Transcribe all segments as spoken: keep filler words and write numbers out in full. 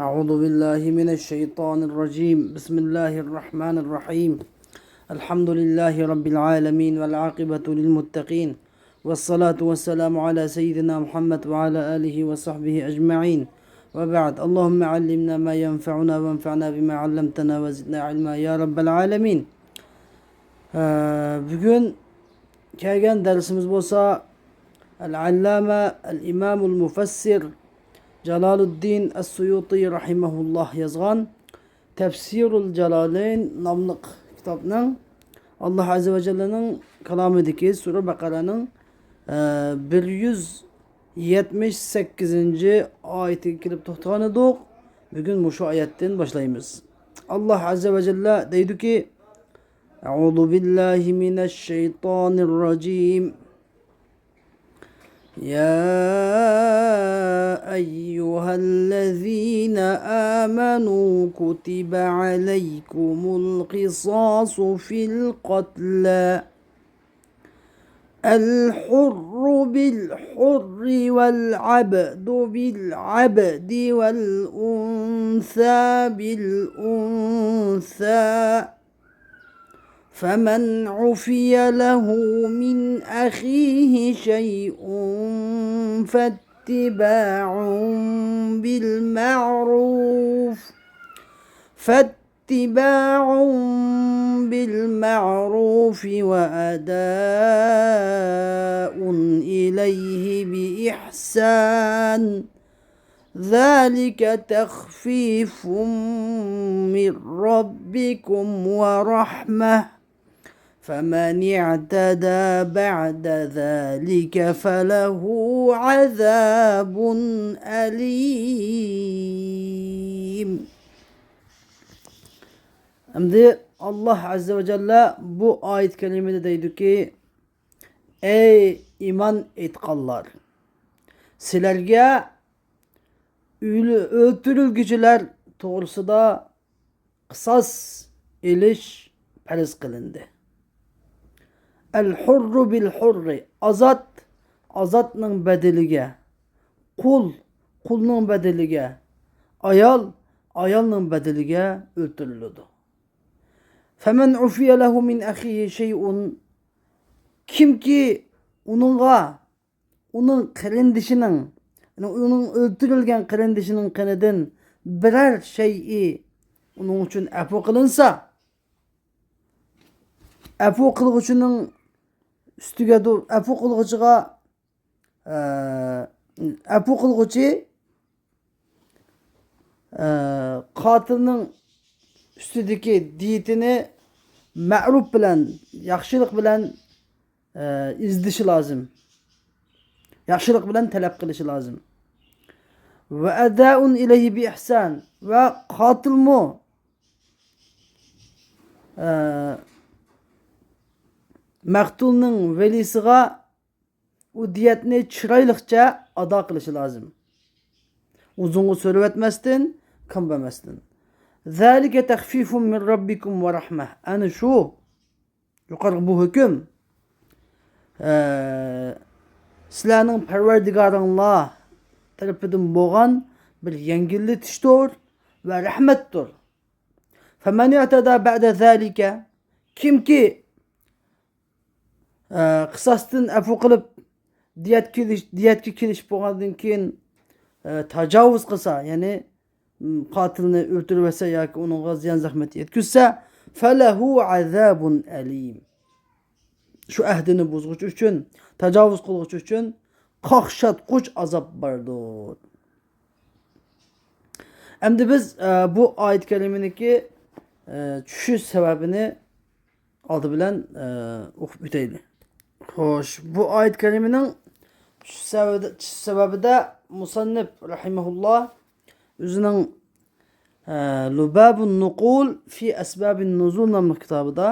أعوذ بالله من الشيطان الرجيم. بسم الله الرحمن الرحيم. الحمد لله رب العالمين والعاقبة للمتقين والصلاة والسلام على سيدنا محمد وعلى آله وصحبه أجمعين. وبعد. اللهم علمنا ما ينفعنا وانفعنا بما علمتنا وزدنا علما يا رب العالمين. Ә, бүгін келген дәрісіміз болса, Әл-Аллама, Әл-Имамул Муфассир Жалалуддин Ас-Суюти рахимахуллах язған Тәфсирул Жалалейн намлық кітапның Аллах Азза ва Жалланың каламыдагы Сура Бақараның, ә, bir yüz yetmiş sekizinci ayetiga kelib to'xtagan edik. Bugun mushu oyatdan boshlaymiz. Alloh Azza va Jalla deydiki, أعوذ بالله من الشيطان الرجيم. يا أيها الذين آمنوا كتب عليكم القصاص في القتلى، الحر بالحر والعبد بالعبد والأنثى بالأنثى، فمن عفي له من أخيه شيء فاتباع بالمعروف، فاتباع بالمعروف وأداء إليه بإحسان، ذلك تخفيف من ربكم ورحمة، فمن اعتدى بعد ذلك فله عذاب أليم. ئەمدى ئاللاھ ئەززە ۋە جەللە بۇ ئايەت كەرىمىدە دەيدۇكى، ئەي ئىمان ئېيتقانلار! سىلەرگە ئۆل-، ئۆلتۈرۈلگۈچىلەر توغرىسىدا قىساس ئېلىش پەرز قىلىندى. الحر بالحر، ئازاد ئازادنىڭ بەدىلىگە، قۇل قۇلنىڭ بەدىلىگە، ئايال ئايالنىڭ بەدىلىگە ئۆلتۈرۈلىدۇ. فمن عفي له من أخيه شيء، كىمكى ئۇنىڭغا ئۇنىڭ قېرىندىشىنىڭ، يەنى ئۇنىڭ ئۆلتۈرۈلگەن قېرىندىشىنىڭ قېنىدىن بىرەر شەيئى ئۇنىڭ ئۈچۈن ئەپۇ قىلىنسا، ئەپۇ قىلغۇچىنىڭ ئۈستىگە دۇ-، ئەپۇ قىلغۇچىغا، ئە، ئەپۇ قىلغۇچى ئە، قاتىلنىڭ ئۈستىدىكى دىيىتىنى مەرۇپ بىلەن، ياخشىلىق بىلەن، ئە، ئىزدىشى لازىم. ياخشىلىق بىلەن تەلەپ قىلىشى لازىم. وأداء إليه بإحسان، ۋە قاتىلمۇ، ئە، مەقتۇلنىڭ ۋەلىسىغا ئۇ دىيەتنى چىرايلىقچە ئادا قىلىشى لازىم. ئۇزۇنغا سۆرىۋەتمەستىن، كام بەرمەستىن. ذلك تخفيف من ربكم ورحمة. ئەنە شۇ يۇقىرىقى بۇ ھۆكۈم، ئە، سىلەرنىڭ پەرۋەردىگارىڭلار تەرىپىدىن بولغان بىر يەڭگىللىتىشتۇر ۋە رەھمەتتۇر. فمن اعتدى بعد ذلك، كىمكى ئە، قىساستىن ئەپۇ قىلىپ، دىيەت كېلىش، دىيەتكە كېلىشىپ بولغاندىن كېيىن، ئە، تاجاۋۇز قىلسا، يەنى، م، قاتىلنى ئۆلتۈرۈۋەتسە ياكى ئۇنىڭغا زىيان زەخمەت يەتكۈزسە، فله عذاب أليم. شۇ ئەھدىنى بۇزغۇچى ئۈچۈن، تاجاۋۇز قىلغۇچى ئۈچۈن قاقشاتقۇچ ئازاب باردۇر. ئەمدى بىز، ئە، بۇ ئايەت كەرىمىنىڭكى، ئە، چۈشۈش سەۋەبىنى ئالدى بىلەن، ئە، ئوقۇپ ئۆتەيلى. خوش، بۇ ئايەت كەرىمىنىڭ چۈشۈش سەۋەبىدە، چۈشۈش سەۋەبىدە مۇسەننىپ رەھىمەھۇللا ئۆزىنىڭ، ئە، لۇبابۇن نۇقۇل فى ئەسبابىن نۇزۇل ناملىق كىتابىدا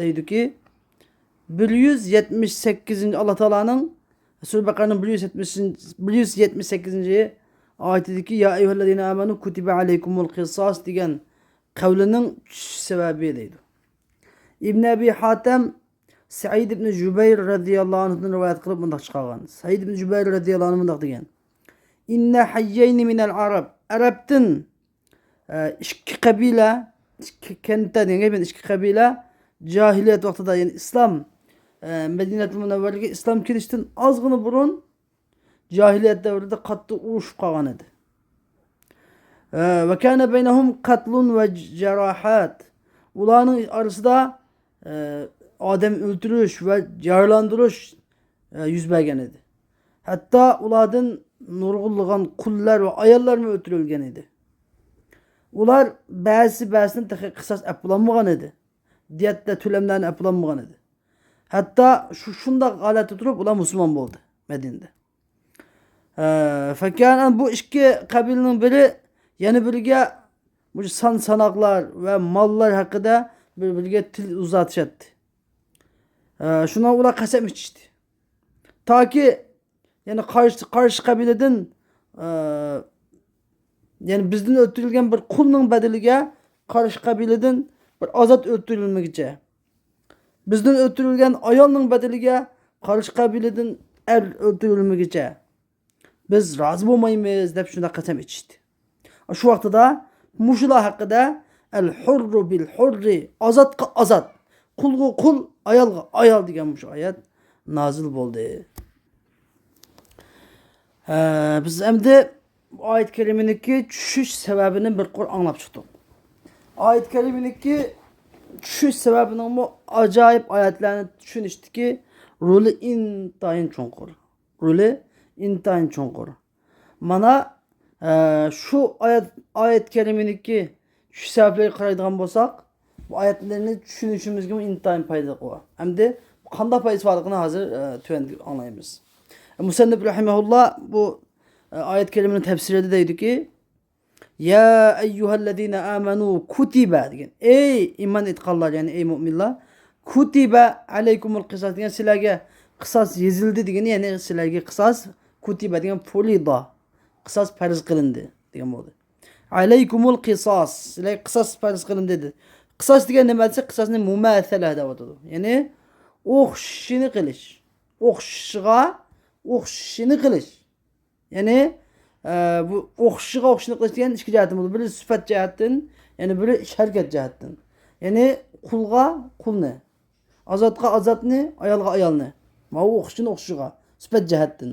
دەيدۇكى، بىر يۈز يەتمىش سەككىزىنچى، ئاللا تائالانىڭ، سۈرە بەقەرەنىڭ بىر يۈز يەتمىش، بىر يۈز يەتمىش سەككىزىنچى ئايىتىدىكى يا ئەييۇھەللەزىنە ئامەنۇ كۇتىبە ئەلەيكۇمۇل قىساس دېگەن قەۋلىنىڭ چۈشۈش سەۋەبى دەيدۇ. ئىبن ئەبى ھاتەم سەئىد ئىبن جۇبەير رەزىياللاھۇ ئەنھۇدىن رىۋايەت قىلىپ مۇنداق چىقارغان. سەئىد ئىبن جۇبەير رەزىياللاھۇ ئەنھۇ مۇنداق دېگەن. ئىننە ھەييەينى مىنەل ئەرەب. ئەرەبتىن ئە، ئىككى قەبىلە، ئىككى كەنتتە دېگەن گەپ، يەنى ئىككى قەبىلە جاھىلىيەت ۋاقتىدا، يەنى ئىسلام، ئە، مەدىنەتۇل مۇنەۋۋەرىگە ئىسلام كېلىشتىن ئازغىنە بۇرۇن جاھىلىيەت دەۋرىدە قاتتىق ئۇرۇشۇپ قالغان ئىدى. ئە، ۋە كانە بەينەھۇم قەتلۇن ۋە جاراھات. ئۇلارنىڭ ئارىسىدا، ئە، ئادەم ئۆلتۈرۈش ۋە يارىلاندۇرۇش، ئە، يۈز بەرگەن ئىدى. ھەتتا ئۇلاردىن نۇرغۇنلىغان قۇللار ۋە ئاياللارمۇ ئۆلتۈرۈلگەن ئىدى. ئۇلار بەزىسى بەزىسىدىن تېخى قىساس ئەپ بولالمىغان ئىدى. دىيەت ۋە تۆلەملەرنى ئەپ بولالمىغان ئىدى. ھەتتا شۇ، شۇنداق ھالەتتە تۇرۇپ ئۇلار مۇسۇلمان بولدى مەدىنىدە. ئە، فەكان، بۇ ئىككى قەبىلىنىڭ بىرى يەنە بىرىگە بۇ سان ساناقلار ۋە ماللار ھەققىدە بىر بىرىگە تىل ئۇزارتىشاتتى. ئە، شۇنىڭ ئۇلار قەسەم ئىچىشتى. تاكى، يەنى قارشى، قارشى قەبىلىدىن، ئە، يەنى بىزدىن ئۆلتۈرۈلگەن بىر قۇلنىڭ بەدىلىگە قارشى قەبىلىدىن بىر ئازاد ئۆلتۈرۈلمىگىچە، بىزدىن ئۆلتۈرۈلگەن ئايالنىڭ بەدىلىگە قارشى قەبىلىدىن ئەر ئۆلتۈرۈلمىگىچە بىز رازى بولمايمىز دەپ شۇنداق قەسەم ئىچىشتى. شۇ ۋاقتىدا مۇشۇلار ھەققىدە «ئەل ھۇررۇ بىل ھۇررى»، ئازادقا ئازاد، قۇلغا قۇل، ئايالغا ئايال دېگەن مۇشۇ ئايەت نازىل بولدى. ھە، بىز ئەمدى بۇ ئايەت كەرىمىنىڭكى چۈشۈش سەۋەبىنى بىر قۇر ئاڭلاپ چىقتۇق. ئايەت كەرىمىنىڭكى چۈشۈش سەۋەبىنىڭمۇ ئاجايىپ ئايەتلەرنى چۈشىنىشتىكى رولى ئىنتايىن چوڭقۇر. رولى ئىنتايىن چوڭقۇر. مانا، ئە، شۇ ئايەت، ئايەت كەرىمىنىڭكى چۈشۈش سەۋەبلىرىگە قارايدىغان بولساق، بۇ ئايەتلەرنى چۈشىنىشىمىزگىمۇ ئىنتايىن پايدىلىق بولغان. ئەمدى قانداق پايدىسى بارلىقىنى ھازىر، ئە، تۆۋەندە ئاڭلايمىز. مۇسەننىپ رەھىمەھۇللا بۇ، ئە، ئايەت كەرىمىنىڭ تەپسىرىدە دەيدۇكى، يا ئەييۇھەللەزىنە ئامەنۇ كۇتىبە دېگەن. ئەي ئىمان ئېيتقانلار، يەنى ئەي مۇئمىنلار، كۇتىبە ئەلەيكۇمۇل قىساس دېگەن، سىلەرگە قىساس يېزىلدى دېگىنى، يەنى سىلەرگە قىساس، كۇتىبە دېگەن فۇرىدا، قىساس پەرز قىلىندى دېگەن بولدى. ئەلەيكۇمۇل قىساس، سىلەرگە قىساس پەرز قىلىندى دېدى. قىساس دېگەن نېمە دېسە، قىساسنى مۇمەسەلە دەۋاتىدۇ. يەنى ئوخشىشىنى قىلىش. ئوخشىشىغا ئوخشىشىنى قىلىش. يەنى، ئە، بۇ ئوخشىشىغا ئوخشىشىنى قىلىش دېگەن ئىككى جەھەتتىن بولىدۇ. بىرى سۈپەت جەھەتتىن، يەنى بىرى ئىش ھەرىكەت جەھەتتىن. يەنى قۇلغا قۇلنى، ئازادقا ئازادنى، ئايالغا ئايالنى. ماۋۇ ئوخشىشىنى ئوخشىشىغا، سۈپەت جەھەتتىن.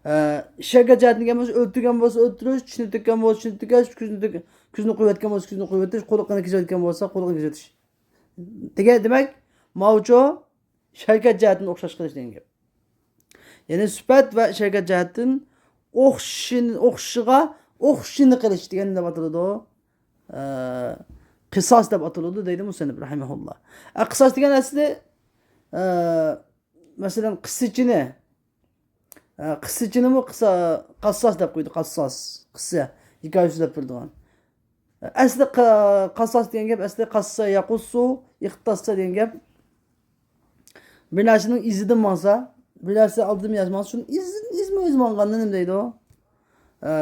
ئە، ئىش ھەرىكەت جەھەتتىن دېگەن بولسا، ئۆلتۈرگەن بولسا ئۆلتۈرۈش، چىشىنى تۆككەن بولسا چىشىنى تۆكۈش، كۆزىنى تۆك-، كۆزىنى قويۇۋەتكەن بولسا كۆزىنى قويۇۋېتىش، قۇلىقىنى كېسىۋەتكەن بولسا قۇلىقىنى كېسىۋېتىش. دېگەن، دېمەك، ماۋۇچۇ ئىش ھەرىكەت جەھەتتىن ئوخشاش قىلىش دېگەن گەپ. يەنى سۈپەت ۋە ئىش ھەرىكەت جەھەتتىن ئوخشىشىنى، ئوخشىشىغا ئوخشىشىنى قىلىش دېگەن نېمە ئاتىلىدۇ؟ ئە، قىساس دەپ ئاتىلىدۇ دەيدۇ مۇسەننىپ رەھىمەھۇللا. ئە، قىساس دېگەن ئەسلى، ئە، مەسىلەن، قىسسىچىنى، ئە، قىسسىچىنىمۇ قىسا-، قاسساس دەپ قويدى، قاسساس، قىسسە، ھېكايە سۆزلەپ بېرىدىغان. ئەسلى قا-، قاسساس دېگەن گەپ، ئەسلى قاسسا يەقۇسسۇ، ئىقتاسسا دېگەن گەپ. بىر نەرسىنىڭ ئىزىدىن ماڭسا، بىر نەرسە ئالدىدىن ياز ماڭسا، شۇنىڭ ئىزىدىن، ئىزمۇ ئىز ماڭغاننى نېمە دەيدۇ؟ ئە،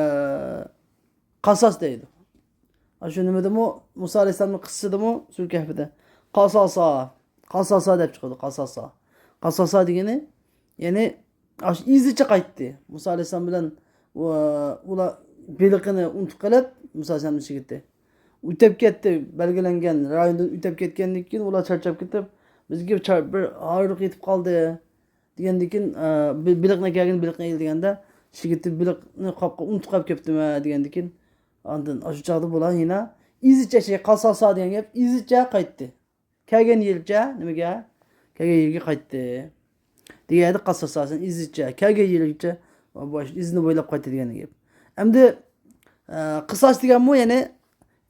قاساس دەيدۇ. ئاشۇ نېمىدىمۇ، مۇسا ئەلەيھىسسالامنىڭ قىسسىسىدىمۇ، سۈرە كەھپىدە. قاساسا، قاساسا دەپ چىقىدۇ، قاساسا. قاساسا دېگىنى، يەنى، ئاشۇ ئىزىچە قايتتى. مۇسا ئەلەيھىسسالام بىلەن ئۇ، ئۇلار بېلىقىنى ئۇنتۇپ قېلىپ، مۇسا ئەلەيھىسسالامنىڭ شېگىتى ئۆتۈپ كەتتى. بەلگىلەنگەن رايوندىن ئۆتۈپ كەتكەندىن كېيىن، ئۇلار چارچاپ كېتىپ، بىزگە چار-، بىر ئاغرىق يېتىپ قالدى، دېگەندىن كېيىن، ئە، بې-، بېلىقنى كەلگىن، بېلىقنى ئېلىپ دېگەندە، شېگىتى بېلىقنى قاپقا ئۇنتۇپ قېلىپ كەپتىمەن، دېگەندىن كېيىن، ئاندىن ئاشۇ چاغدا بۇلار يەنە ئىزىچە شەي، قاساسا دېگەن گەپ، ئىزىچە قايتتى. كەلگەن يېرىچە نېمىگە؟ كەلگەن يېرىگە قايتتى. دېگەن يەردە قاساساسىن ئىزىچە، كەلگەن يېرىچە بۇ ئىزىنى بويلاپ قايتتى دېگەن گەپ. ئەمدى، ئە، قىساس دېگەنمۇ يەنى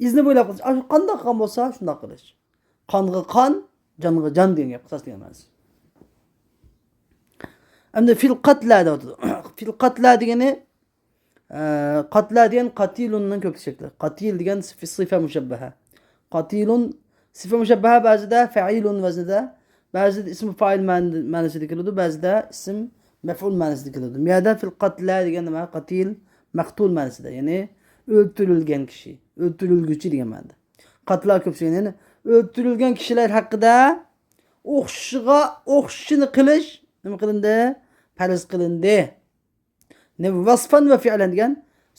ئىزىنى بويلاپ قىلىش. ئاشۇ قانداق قىلغان بولسا شۇنداق قىلىش. قانغا قان، جانغا جان دېگەن گەپ قىساس دېگەن مەنىسى. ئەمدى فىل قەتلە دەۋاتىدۇ. فىل قەتلە دېگىنى، ئە، قەتلە دېگەن قەتىلۇننىڭ كۆپلۈك شەكلى. قەتىل دېگەن سىف-، سىفە مۇشەببەھە. قەتىلۇن سىفە مۇشەببەھە بەزىدە فەئىلۇن ۋەزنىدە، بەزىدە ئىسمى فائىل مەن-، مەنىسىدە كېلىدۇ، بەزىدە ئىسم مەفئۇل مەنىسىدە كېلىدۇ. بۇ يەردە فىل قەتلە دېگەن نېمە؟ قەتىل، مەقتۇل مەنىسىدە، يەنى ئۆلتۈرۈلگەن كىشى، ئۆلتۈرۈلگۈچى دېگەن مەنىدە. قەتلە كۆپلۈك، يەنى ئۆلتۈرۈلگەن كىشىلەر ھەققىدە ئوخشىشىغا ئوخشىشىنى قىلىش نېمە قىلىندى؟ پەرز قىلىندى. نېمە؟ ۋەسفەن ۋە فىئلەن دېگەن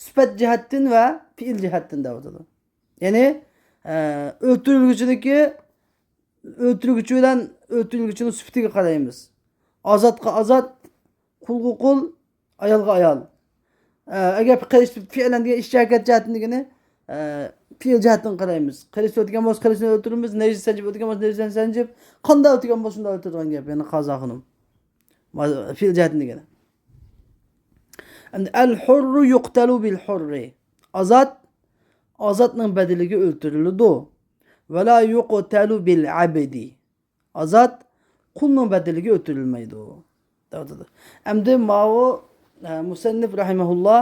سۈپەت جەھەتتىن ۋە پېئىل جەھەتتىن دەۋاتىدۇ. يەنى، ئە، ئۆلتۈرۈلگۈچىنىڭكى، ئۆلتۈرگۈچى بىلەن ئۆلتۈرۈلگۈچىنىڭ سۈپىتىگە قارايمىز. ئازادقا ئازاد، قۇلغا قۇل، ئايالغا ئايال. ئە، ئەگەر قىلىچ فېئىلەن دېگەن ئىش ھەرىكەت جەھەتتىن دېگىنى، ئە، پېئىل جەھەتتىن قارايمىز. قىلىچ ئۆتكەن بولسا قىلىچنى ئۆلتۈرىمىز، نەيزە سانجىپ ئۆتكەن بولسا نەيزە سانجىپ، قانداق ئۆتكەن بولسا شۇنداق ئۆلتۈرىدىغان گەپ، يەنى قازا خانىم. ما-، پېئىل جەھەتتىن دېگىنى. ئەمدى، ئەل ھۇررۇ يۇقتەلۇ بىل ھۇررى. ئازاد، ئازادنىڭ بەدىلىگە ئۆلتۈرۈلىدۇ. ۋەلا يۇقتەلۇ بىل ئەبدى. ئازاد، قۇلنىڭ بەدىلىگە ئۆلتۈرۈلمەيدۇ، دەۋاتىدۇ. ئەمدى ماۋۇ، ئە، مۇسەننىف رەھىمەھۇللا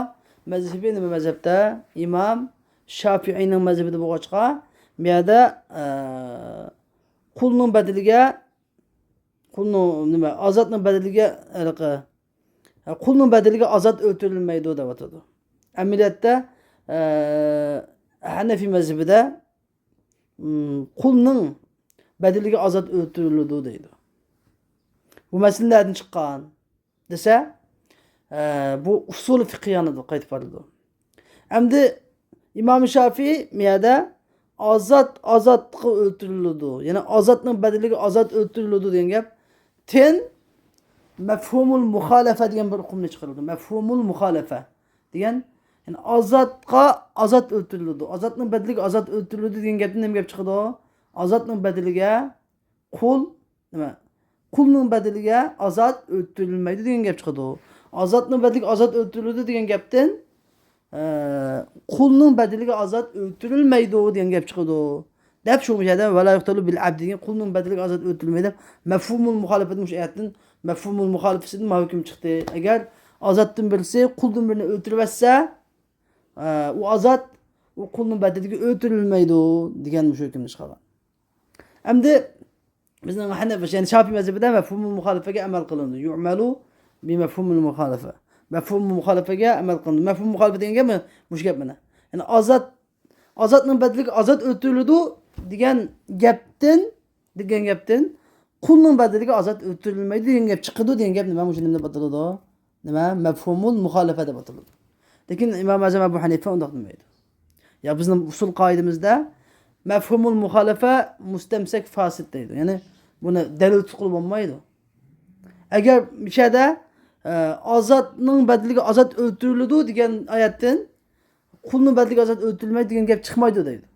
مەزھىپى نېمە مەزھەپتە؟ ئىمام شافىئىنىڭ مەزھىپىدە بولغاچقا، بۇ يەردە، ئە، قۇلنىڭ بەدىلىگە، قۇلنىڭ، نېمە، ئازادنىڭ بەدىلىگە، ھېلىقى، قۇلنىڭ بەدىلىگە ئازاد ئۆلتۈرۈلمەيدۇ، دەۋاتىدۇ. ئەمەلىيەتتە، ئە، ھەنەفىي مەزھىپىدە، م، قۇلنىڭ بەدىلىگە ئازاد ئۆلتۈرۈلىدۇ دەيدۇ. بۇ مەسىلە نەدىن چىققان دېسە، ئە، بۇ ئۇسۇل فىقھىيانىدا قايتىپ بارىدۇ. ئەمدى ئىمام شافىي مۇ يەردە ئازاد ئازادقا ئۆلتۈرۈلىدۇ، يەنى ئازادنىڭ بەدىلىگە ئازاد ئۆلتۈرۈلىدۇ دېگەن گەپتىن مەفھۇمۇل مۇخالەفە دېگەن بىر ئۇقۇمنى چىقىرىدۇ. مەفھۇمۇل مۇخالەفە دېگەن، يەنى ئازادقا ئازاد ئۆلتۈرۈلىدۇ. ئازادنىڭ بەدىلىگە ئازاد ئۆلتۈرۈلىدۇ دېگەن گەپتىن نېمە گەپ چىقىدۇ؟ ئازادنىڭ بەدىلىگە قۇل، نېمە؟ قۇلنىڭ بەدىلىگە ئازاد ئۆلتۈرۈلمەيدۇ دېگەن گەپ چىقىدۇ. ئازادنىڭ بەدىلىگە ئازاد ئۆلتۈرۈلىدۇ دېگەن گەپتىن، ئە، قۇلنىڭ بەدىلىگە ئازاد ئۆلتۈرۈلمەيدۇ دېگەن گەپ چىقىدۇ. دەپ شۇ يەردە ۋەلا يۇقتەلۇ بىل ئەبدى دېگەن قۇلنىڭ بەدىلىگە ئازاد ئۆلتۈرۈلمەيدۇ دەپ مەفھۇمۇل مۇخالىپەتنى مۇشۇ ئايەتتىن، مەفھۇمۇل مۇخالىپىسىدىن ماۋۇ ھۆكۈم چىقتى. ئەگەر ئازادتىن بىرسى قۇلدىن بىرىنى ئۆلتۈرۈۋەتسە، ئە، ئۇ ئازاد، ئۇ قۇلنىڭ بەدىلىگە ئۆلتۈرۈلمەيدۇ دېگەن مۇشۇ ھۆكۈمنى چىقارغان. ئەمدى بىزنىڭ ھەنەفىي، يەنى شافىي مەزھىپىدە مەفھۇمۇل مۇخالىپەگە ئەمەل قىلىنىدۇ. يۇئمەلۇ بىمەفھۇمۇل مۇخالىفە. مەفھۇمۇل مۇخالىپەگە ئەمەل قىلىنىدۇ. مەفھۇمۇل مۇخالىپە دېگەن گەپمۇ مۇشۇ گەپ مانا. يەنى ئازاد، ئازادنىڭ بەدىلىگە ئازاد ئۆلتۈرۈلىدۇ دېگەن گەپتىن، دېگەن گەپتىن قۇلنىڭ بەدىلىگە ئازاد ئۆلتۈرۈلمەيدۇ دېگەن گەپ چىقىدۇ دېگەن گەپ نېمە؟ مۇشۇ نېمە دەپ ئاتىلىدۇ؟ نېمە؟ مەفھۇمۇل مۇخالىپە دەپ ئاتىلىدۇ. لېكىن ئىمام ئەزەم ئەبۇ ھەنىفە ئۇنداق دېمەيدۇ. يا بىزنىڭ ئۇسۇل قائىدىمىزدە مەفھۇمۇل مۇخالىفە مۇستەمسەك فاسىد دەيدۇ. يەنى بۇنى دەلىل تۇتقىلى بولمايدۇ. ئەگەر مۇشۇ يەردە، ئە، ئازادنىڭ بەدىلىگە ئازاد ئۆلتۈرۈلىدۇ دېگەن ئايەتتىن قۇلنىڭ بەدىلىگە ئازاد ئۆلتۈرۈلمەيدۇ دېگەن گەپ چىقمايدۇ دەيدۇ.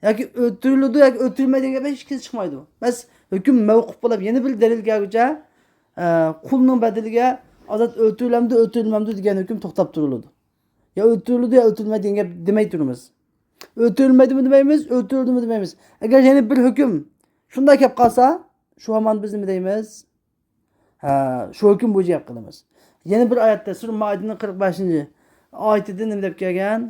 ياكى ئۆلتۈرۈلىدۇ ياكى ئۆلتۈرۈلمەيدۇ دېگەن گەپ ھېچ قېيسى چىقمايدۇ. بەس ھۆكۈم مەۋقۇپ بولۇپ يەنە بىر دەلىل كەلگۈچە، ئە، قۇلنىڭ بەدىلىگە ئازاد ئۆلتۈرۈلەمدۇ، ئۆلتۈرۈلمەمدۇ دېگەن ھۆكۈم توختاپ تۇرۇلىدۇ. يا ئۆلتۈرۈلىدۇ يا ئۆلتۈرۈلمەيدۇ دېگەن گەپ دېمەي تۇرىمىز. ئۆلتۈرۈلمەيدۇمۇ دېمەيمىز، ئۆلتۈرۈلدىمۇ دېمەيمىز. ئەگەر يەنە بىر ھۆكۈم شۇنداق كەپ قالسا، شۇ ھامان بىز نېمە دەيمىز؟ ھە، شۇ ھۆكۈم بويىچە گەپ قىلىمىز. يەنە بىر ئايەتتە، سۈرە مائىدىنىڭ قىرىق بەشىنچى ئايىتىدە نېمە دەپ كەلگەن؟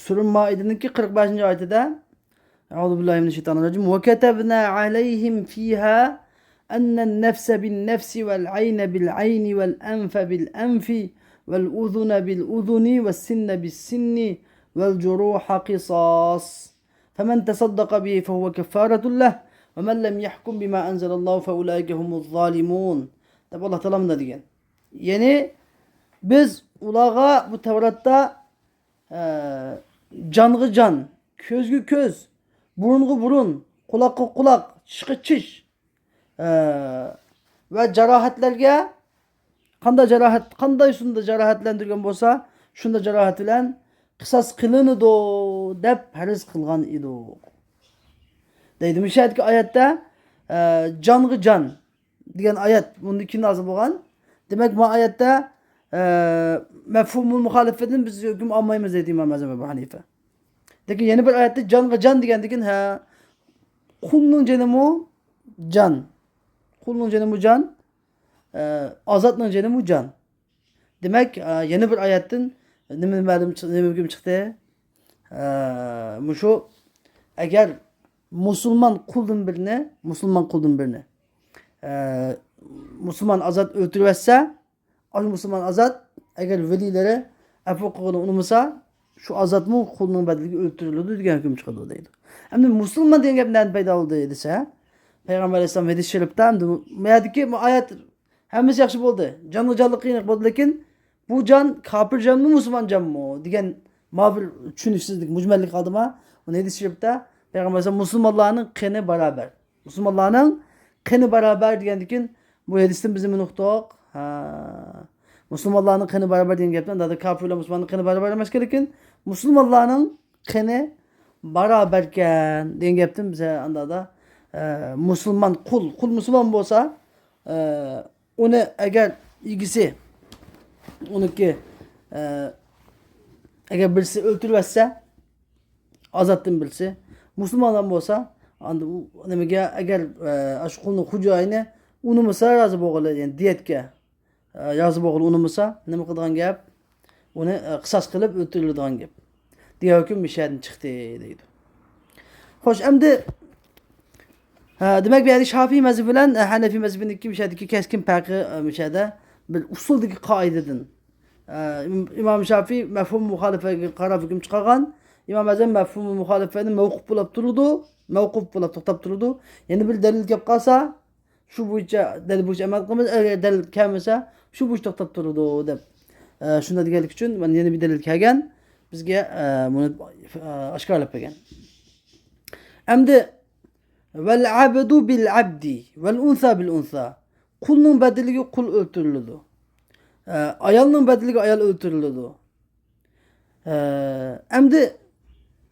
سۈرە مائىدىنىڭكى قىرىق بەشىنچى ئايىتىدە، أعوذ بالله من الشيطان الرجيم. وكتبنا عليهم فيها أن النفس بالنفس والعين بالعين والأنف بالأنف والأذن بالأذن والسن بالسن والجروح قصاص. فمن تصدق به فهو كفارة له، ومن لم يحكم بما أنزل الله فأولئك هم الظالمون. دەپ ئاللا تائالا مۇنداق دېگەن. يەنى بىز ئۇلارغا بۇ تەۋراتتا، ئە، جانغا جان، كۆزگە كۆز، بۇرۇنغا بۇرۇن، قۇلاققا قۇلاق، چىشقا چىش، ئە، ۋە جاراھەتلەرگە قانداق جاراھەت، قانداق ئۇسۇلدا جاراھەتلەندۈرگەن بولسا، شۇنداق جاراھەت بىلەن قىساس قىلىنىدۇ دەپ پەرز قىلغان ئىدۇق. دەيدۇ. مۇشۇ يەردىكى ئايەتتە، ئە، جانغا جان دېگەن ئايەت بۇندىن كېيىن نازىل بولغان. دېمەك، بۇ ئايەتتە، ئە، مەفھۇمۇل مۇخالىپىدىن بىز ھۆكۈم ئالمايمىز دەيدۇ ئىمام ئەزەم ئەبۇ ھەنىفە. لېكىن يەنە بىر ئايەتتە جانغا جان دېگەندىن كېيىن، ھە، قۇلنىڭ جېنىمۇ جان. قۇلنىڭ جېنىمۇ جان. ئە، ئازادنىڭ جېنىمۇ جان. دېمەك، ئە، يەنە بىر ئايەتتىن نېمە مەلۇم چىق-، نېمە ھۆكۈم چىقتى؟ ئە، مۇشۇ، ئەگەر مۇسۇلمان قۇلدىن بىرنى، مۇسۇلمان قۇلدىن بىرنى، ئە، مۇسۇلمان ئازاد ئۆلتۈرۈۋەتسە، ئاشۇ مۇسۇلمان ئازاد، ئەگەر ۋەلىيلىرى ئەپۇ قىلغىنى ئۇنىمىسا، شۇ ئازادمۇ قۇلنىڭ بەدىلىگە ئۆلتۈرۈلىدۇ دېگەن ھۆكۈم چىقىدۇ دەيدۇ. ئەمدى مۇسۇلمان دېگەن گەپ نەدىن پەيدا بولدى دېسە، پەيغەمبەر ئەلەيھىسسالام ھەدىس شېرىپتە، ئەمدى بۇ يەردىكى بۇ ئايەت ھەممىسى ياخشى بولدى. جانغا جانلىق قىيىنلىق بولدى، لېكىن بۇ جان كاپىر جانمۇ، مۇسۇلمان جانمۇ دېگەن ما بىر چۈشىنىشسىزلىك، مۇجمەللىك قالدىما؟ ئۇنى ھەدىس شېرىپتە پەيغەمبەر ئەلەيھىسسالام مۇسۇلمانلارنىڭ قېنى باراۋەر. مۇسۇلمانلارنىڭ قېنى باراۋەر دېگەندىكىن، بۇ ھەدىستىن بىز نېمىنى ئۇقتۇق؟ ھە. مۇسۇلمانلارنىڭ قېنى باراۋەر دېگەن گەپتىن، ئاندادا كاپىر بىلەن مۇسۇلماننىڭ قېنى باراۋەر ئەمەسكەن، لېكىن مۇسۇلمانلارنىڭ قېنى باراۋەركەن دېگەن گەپتىن بىز ئاندادا، ئە، مۇسۇلمان قۇل، قۇل مۇسۇلمان بولسا، ئە، ئۇنى ئەگەر ئىگىسى، ئۇنىڭكى، ئە، ئەگەر بىرسى ئۆلتۈرۈۋەتسە، ئازادتىن بىرسى مۇسۇلمانلار بولسا، ئاندىن ئۇ نېمىگە، ئەگەر، ئە، ئاشۇ قۇلنىڭ خوجايىنى ئۇنىمىسا رازى بولغىلى، يەنى دىيەتكە، ئە، رازى بولغىلى ئۇنىمىسا، نېمە قىلىدىغان گەپ؟ ئۇنى، ئە، قىساس قىلىپ ئۆلتۈرۈلىدىغان گەپ. دېگەن ھۆكۈم مۇشۇ يەردىن چىقتى دەيدۇ. خوش، ئەمدى، ھە، دېمەك، بۇ يەردە شافىي مەزھىپى بىلەن، ئە، ھەنەفىي مەزھىپىنىڭكى مۇشۇ يەردىكى كەسكىن پەرقى، ئە، مۇشۇ يەردە بىر ئۇسۇلدىكى قائىدىدىن، ئە، ئىم-، ئىمام شافىي مەفھۇم مۇخالىپەتكە قاراپ ھۆكۈم چىقارغان. ئىمام ئەزەم مەفھۇم مۇخالىپەتنى مەۋقۇپ بولاپ تۇرىدۇ، مەۋقۇپ بولاپ توختاپ تۇرىدۇ. يەنە بىر دەلىل كەپ قالسا، شۇ بويىچە، دەلىل بويىچە ئەمەل قىلىمىز. ئەگەر دەلىل كەلمىسە، شۇ بويىچە توختاپ تۇرىدۇ، دەپ، ئە، شۇنداق دېگەنلىكى ئۈچۈن، مانا يەنە بىر دەلىل كەلگەن، بىزگە، ئە، بۇنى، ئە، ئاشكارىلاپ بەرگەن. ئەمدى، ۋەل ئەبدۇ بىل ئەبدى، ۋەل ئۇنسا بىل ئۇنسا. قۇلنىڭ بەدىلىگە قۇل ئۆلتۈرۈلىدۇ. ئە، ئايالنىڭ بەدىلىگە ئايال ئۆلتۈرۈلىدۇ. ئە، ئەمدى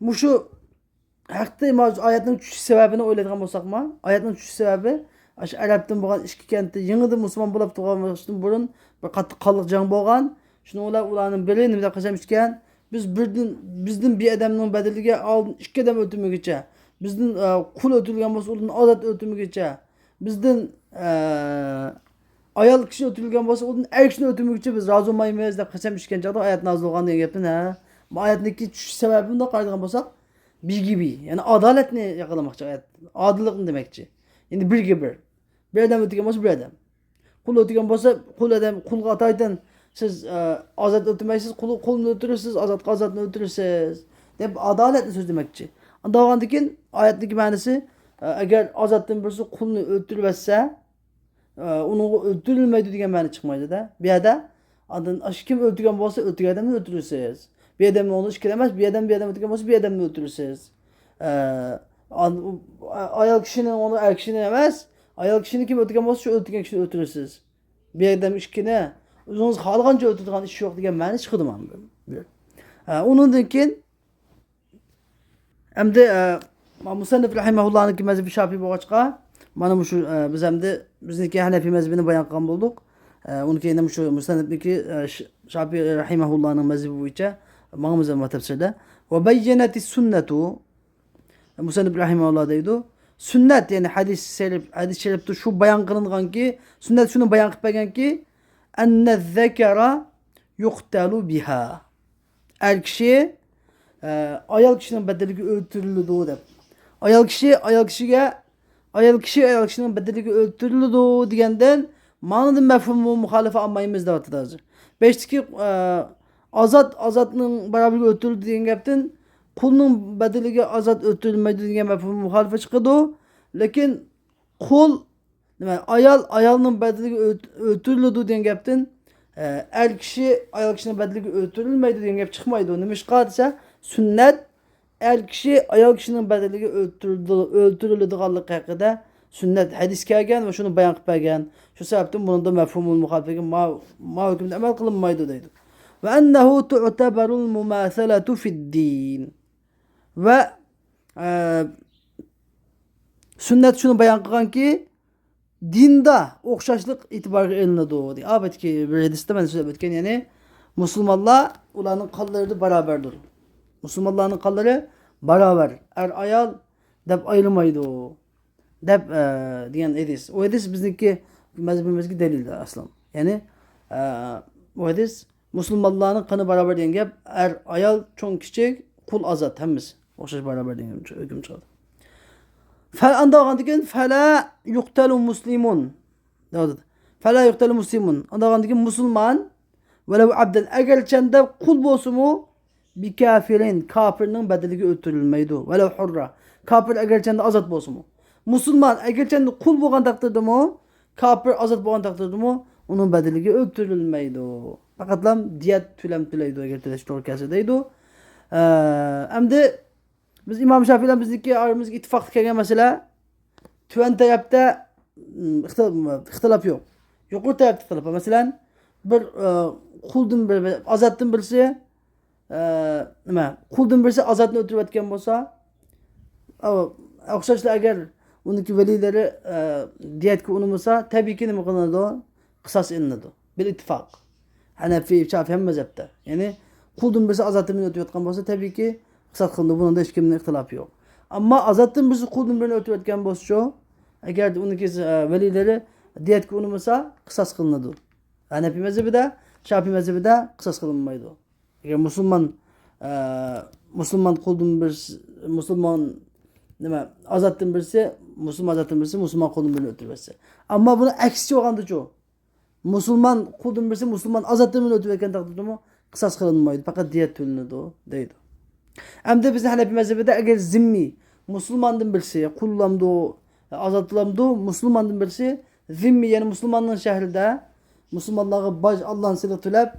مۇشۇ ھەقتە ماۋۇ ئايەتنىڭ چۈشۈش سەۋەبىنى ئويلايدىغان بولساقمۇ، ئايەتنىڭ چۈشۈش سەۋەبى ئاشۇ ئەرەبتىن بولغان ئىككى كەنتتە يېڭىدىن مۇسۇلمان بولاپ تۇرغان ۋاقىتتىن بۇرۇن بىر قاتتىق قانلىق جەڭ بولغان. شۇنىڭ بىلەن ئۇلارنىڭ بىرى نېمە دەپ قەسەم ئىچكەن؟ بىز بىردىن، بىزدىن بىر ئادەمنىڭ بەدىلىگە ئالدىن ئىككى ئادەم ئۆلتۈرمىگۈچە، بىزدىن، ئە، قۇل ئۆلتۈرۈلگەن بولسا، ئۇدىن ئازاد ئۆلتۈرمىگۈچە، بىزدىن، ئە، ئايال كىشى ئۆلتۈرۈلگەن بولسا، ئۇدىن ئەر كىشىنى ئۆلتۈرمىگۈچە بىز رازى بولمايمىز دەپ قەسەم ئىچكەن چاغدا ئايەت نازىل بولغان دېگەن گەپتىن، ھە. بۇ ئايەتنىڭكى چۈشۈش سەۋەبىنى قارايدىغان بولساق، بىرگە بىر، يەنى ئادالەتنى ياقىلىماقچى ئايەت. ئادىللىقنى دېمەكچى. يەنى بىرگە بىر. بىر ئادەم ئۆلتۈرگەن بولسا، بىر ئادەم. قۇل ئۆلتۈرگەن بولسا، قۇل ئادەم، قۇلغا ئاتايتىن، سىز، ئە، ئازاد ئۆلتۈرمەيسىز، قۇل، قۇلنى ئۆلتۈرىسىز، ئازادقا ئازادنى ئۆلتۈرىسىز، دەپ ئادالەتنى سۆزلىمەكچى. ئانداق بولغاندىن كېيىن ئايەتنىڭكى مەنىسى، ئە، ئەگەر ئازادتىن بىرسى قۇلنى ئۆلتۈرۈۋەتسە، ئە، ئۇنىڭغا ئۆلتۈرۈلمەيدۇ دېگەن مەنە چىقمايدۇ-دە. بۇ يەردە ئاندىن ئاشۇ كىم ئۆلتۈرگەن بولسا، ئۆلتۈرگەن ئادەمنى ئۆلتۈرىسىز. بۇ ئادەمنىڭ ئورنىدا ئىككى ئادەم ئەمەس، بۇ ئادەم، بۇ ئادەم ئۆلتۈرگەن بولسا، بۇ ئادەمنى ئۆلتۈرىسىز. ئە، ئان-، ئايال كىشىنىڭ ئورنىدا ئەر كىشىنى ئەمەس، ئايال كىشىنى كىم ئۆلتۈرگەن بولسا، شۇ ئۆلتۈرگەن كىشىنى ئۆلتۈرىسىز. بۇ ئادەم ئىككىنى ئۆزىڭىز خالىغانچە ئۆلتۈرىدىغان ئىش يوق دېگەن مەنە چىقىدۇ مانا. ئە، ئۇنىڭدىن كېيىن ئەمدى، ئە، مۇسەننىپ رەھىمەھۇللانىڭكى مەزھىپى شافىي بولغاچقا، مانا مۇشۇ، ئە، بىز ئەمدى بىزنىڭكى ھەنەفىي مەزھىپىنى بايان قىلغان بولدۇق. ئە، ئۇنىڭ كېيىن مۇشۇ مۇسەننىپنىڭكى، ئە، ش-، شافىي رەھىمەھۇللانىڭ مەزھىپى بويىچە ماڭىمىز ئەمما تەپسىردە. ۋە بەييەنەتىس سۇننەتۇ. مۇسەننىپ رەھىمەھۇللا دەيدۇ. سۈننەت، يەنى ھەدىس شەرىپ، ھەدىس شەرىپتە شۇ بايان قىلىنغانكى، سۈننەت شۇنى بايان قىلىپ بەرگەنكى، ئەننە زەكەرە يۇقتەلۇ بىھا. ئەر كىشى، ئە، ئايال كىشىنىڭ بەدىلىگە ئۆلتۈرۈلىدۇ دەپ. ئايال كىشى، ئايال كىشىگە، ئايال كىشى، ئايال كىشىنىڭ بەدىلىگە ئۆلتۈرۈلىدۇ دېگەندىن، ماڭىدىن مەفھۇمۇ مۇخالىفە ئالمايمىز دەۋاتىدۇ ھازىر. بەشتىكى، ئە، ئازاد، ئازادنىڭ بارابىرىگە ئۆلتۈرۈلىدۇ دېگەن گەپتىن، قۇلنىڭ بەدىلىگە ئازاد ئۆلتۈرۈلمەيدۇ دېگەن مەفھۇم مۇخالىفە چىقىدۇ. لېكىن قۇل، نېمە، ئايال ئايالنىڭ بەدىلىگە ئۆت-، ئۆلتۈرۈلىدۇ دېگەن گەپتىن، ئە، ئەر كىشى ئايال كىشىنىڭ بەدىلىگە ئۆلتۈرۈلمەيدۇ دېگەن گەپ چىقمايدۇ. نېمىشقا دېسە، سۈننەت ئەر كىشى ئايال كىشىنىڭ بەدىلىگە ئۆلتۈرۈلىدۇ-، ئۆلتۈرۈلىدىغانلىقى ھەققىدە سۈننەت ھەدىس كەلگەن ۋە شۇنى بايان قىلىپ بەرگەن. شۇ سەۋەبتىن بۇنىڭدا مەفھۇمۇل مۇخالىپىگە ما-، ما ھۆكۈمدە ئەمەل قىلىنمايدۇ دەيدۇ. ۋە ئەننەھۇ تۇئتەبەرۇل مۇماسەلەتۇ فىددىن. ۋە، ئە، سۈننەت شۇنى بايان قىلغانكى، دىندا ئوخشاشلىق ئېتىبارغا ئېلىنىدۇ. ئاۋەتتىكى بىر ھەدىستە مەن سۆزلەپ ئۆتكەن، يەنى مۇسۇلمانلار ئۇلارنىڭ قانلىرىدا باراۋەردۇر. مۇسۇلمانلارنىڭ قانلىرى باراۋەر، ئەر ئايال دەپ ئايرىمايدۇ، دەپ، ئە، دېگەن ھەدىس. ئۇ ھەدىس بىزنىڭكى مەزھىپىمىزگە دەلىل ئەسلەن. يەنى، ئە، ئۇ ھەدىس مۇسۇلمانلارنىڭ قېنى باراۋەر دېگەن گەپ، ئەر، ئايال، چوڭ، كىچىك، قۇل، ئازاد، ھەممىسى ئوخشاش باراۋەر دېگەن ھۆكۈم چىقىدۇ. فە-، ئاندىن كېيىن، فەلا يۇقتەلۇ مۇسلىمۇن. فەلا يۇقتەلۇ مۇسلىمۇن. ئاندىن كېيىن مۇسۇلمان، ۋەلەۋ ئەبدەن، ئەگەرچەندە قۇل بولسىمۇ، بىكافىرىن، كاپىرنىڭ بەدىلىگە ئۆلتۈرۈلمەيدۇ. ۋەلەۋ ھۇررا، كاپىر ئەگەرچەندە ئازاد بولسىمۇ. مۇسۇلمان ئەگەرچەندە قۇل بولغان تەقدىردىمۇ، كاپىر ئازاد بولغان تەقدىردىمۇ ئۇنىڭ بەدىلىگە ئۆلتۈرۈلمەيدۇ. پەقەتلا دىيەت تۆلەم تۆلەيدۇ، ئەگەر تۆلەش توغرا كەلسە دەيدۇ. ئە، ئەمدى بىز ئىمام شافىي بىلەن بىزنىڭكى ئارىمىزغا ئىتتىپاقلىق كەلگەن مەسىلە، تۆۋەن تەرەپتە، م، ئىختىلاپ، ئىختىلاپ يوق. يۇقىرى تەرەپتە ئىختىلاپ بار. مەسىلەن، بىر، ئە، قۇلدىن بىر، ئازادتىن بىرسى، ئە، نېمە، قۇلدىن بىرسى ئازادنى ئۆلتۈرۈۋەتكەن بولسا، ئە، ئوخشاشلا ئەگەر ئۇنىڭكى ۋەلىيلىرى، ئە، دىيەتكە ئۇنىمىسا، تەبىئىيكى نېمە قىلىنىدۇ؟ قىساس ئېلىنىدۇ. بىل ئىتتىپاق. ھەنەفىي، شافىي ھەممە مەزھەپتە. يەنى قۇلدىن بىرسى ئازادتىن بىرنى ئۆتۈۋەتكەن بولسا، تەبىئىيكى قىساس قىلىنىدۇ. بۇنىڭدا ھېچكىمنىڭ ئىختىلاپى يوق. ئەمما ئازادتىن بىرسى قۇلدىن بىرنى ئۆتۈۋەتكەن بولسىچۇ، ئەگەر ئۇنىڭكى، ئە، ۋەلىيلىرى دىيەتكە ئۇنىمىسا، قىساس قىلىنىدۇ. ھەنەفىي مەزھىپىدە، شافىي مەزھىپىدە قىساس قىلىنمايدۇ. ئەگەر مۇسۇلمان، ئە، مۇسۇلمان قۇلدىن بىرسى، مۇسۇلمان، نېمە، ئازادتىن بىرسى، مۇسۇلمان ئازادتىن بىرسى، مۇسۇلمان قۇلدىن بىرنى ئۆلتۈرۈۋەتسە. ئەمما بۇنىڭ ئەكسىچە بولغاندىچۇ؟ مۇسۇلمان قۇلدىن بىرسى مۇسۇلمان ئازادتىن بىرنى ئۆلتۈرۈۋەتكەن تەقدىردىمۇ قىساس قىلىنمايدۇ، پەقەت دىيەت تۆلىنىدۇ، دەيدۇ. ئەمدى بىزنىڭ ھەنەپىي مەزھىپىدە ئەگەر زىممىي، مۇسۇلماندىن بىرسى، قۇللامدۇ، ئازادلامدۇ، مۇسۇلماندىن بىرسى، زىممىي، يەنى مۇسۇلماننىڭ شەھىرىدە، مۇسۇلمانلارغا باج، ئاللانى سېلىق تۆلەپ،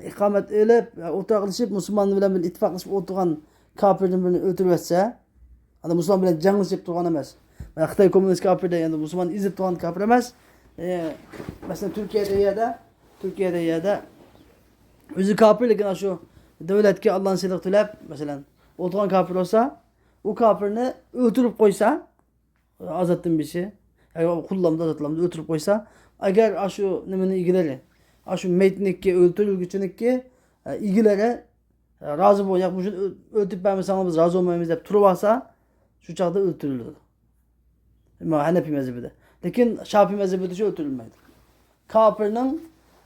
ئىقامەت ئېلىپ، ئولتۇراقلىشىپ، مۇسۇلمان بىلەن بىر ئىتتىپاقلىشىپ ئولتۇرغان كاپىردىن بىرنى ئۆلتۈرۈۋەتسە، ئانا مۇسۇلمان بىلەن جەڭلىشىپ تۇرغان ئەمەس. مانا خىتاي كوممۇنىست كاپىر دېگەن مۇسۇلماننى ئېزىپ تۇرغان كاپىر ئەمەس. ئە، مەسىلەن، تۈركىيەدە يەردە، تۈركىيەدە يەردە ئۆزى كاپىر، لېكىن ئاشۇ دۆلەتكە ئاللانى سېلىق تۆلەپ، مەسىلەن، ئولتۇرغان كاپىر بولسا، ئۇ كاپىرنى ئۆلتۈرۈپ قويسا، ئازادتىن بىرسى، ياكى قۇللامدا، ئازادلامدا ئۆلتۈرۈپ قويسا، ئەگەر ئاشۇ نېمىنى ئىگىلىرى، ئاشۇ مېيىتنىڭكى، ئۆلتۈرۈلگۈچىنىڭكى، ئە، ئىگىلىرى، ئە، رازى بول، ياق، مۇشۇنى ئۆ-، ئۆتۈپ بەرمىسەڭلار بىز رازى بولمايمىز دەپ تۇرۇۋالسا، شۇ چاغدا ئۆلتۈرۈلىدۇ. ئەمما ھەنەپىي مەزھىپىدە. لېكىن شافىي مەزھىپىدە شۇ ئۆلتۈرۈلمەيدۇ. كاپىرنىڭ،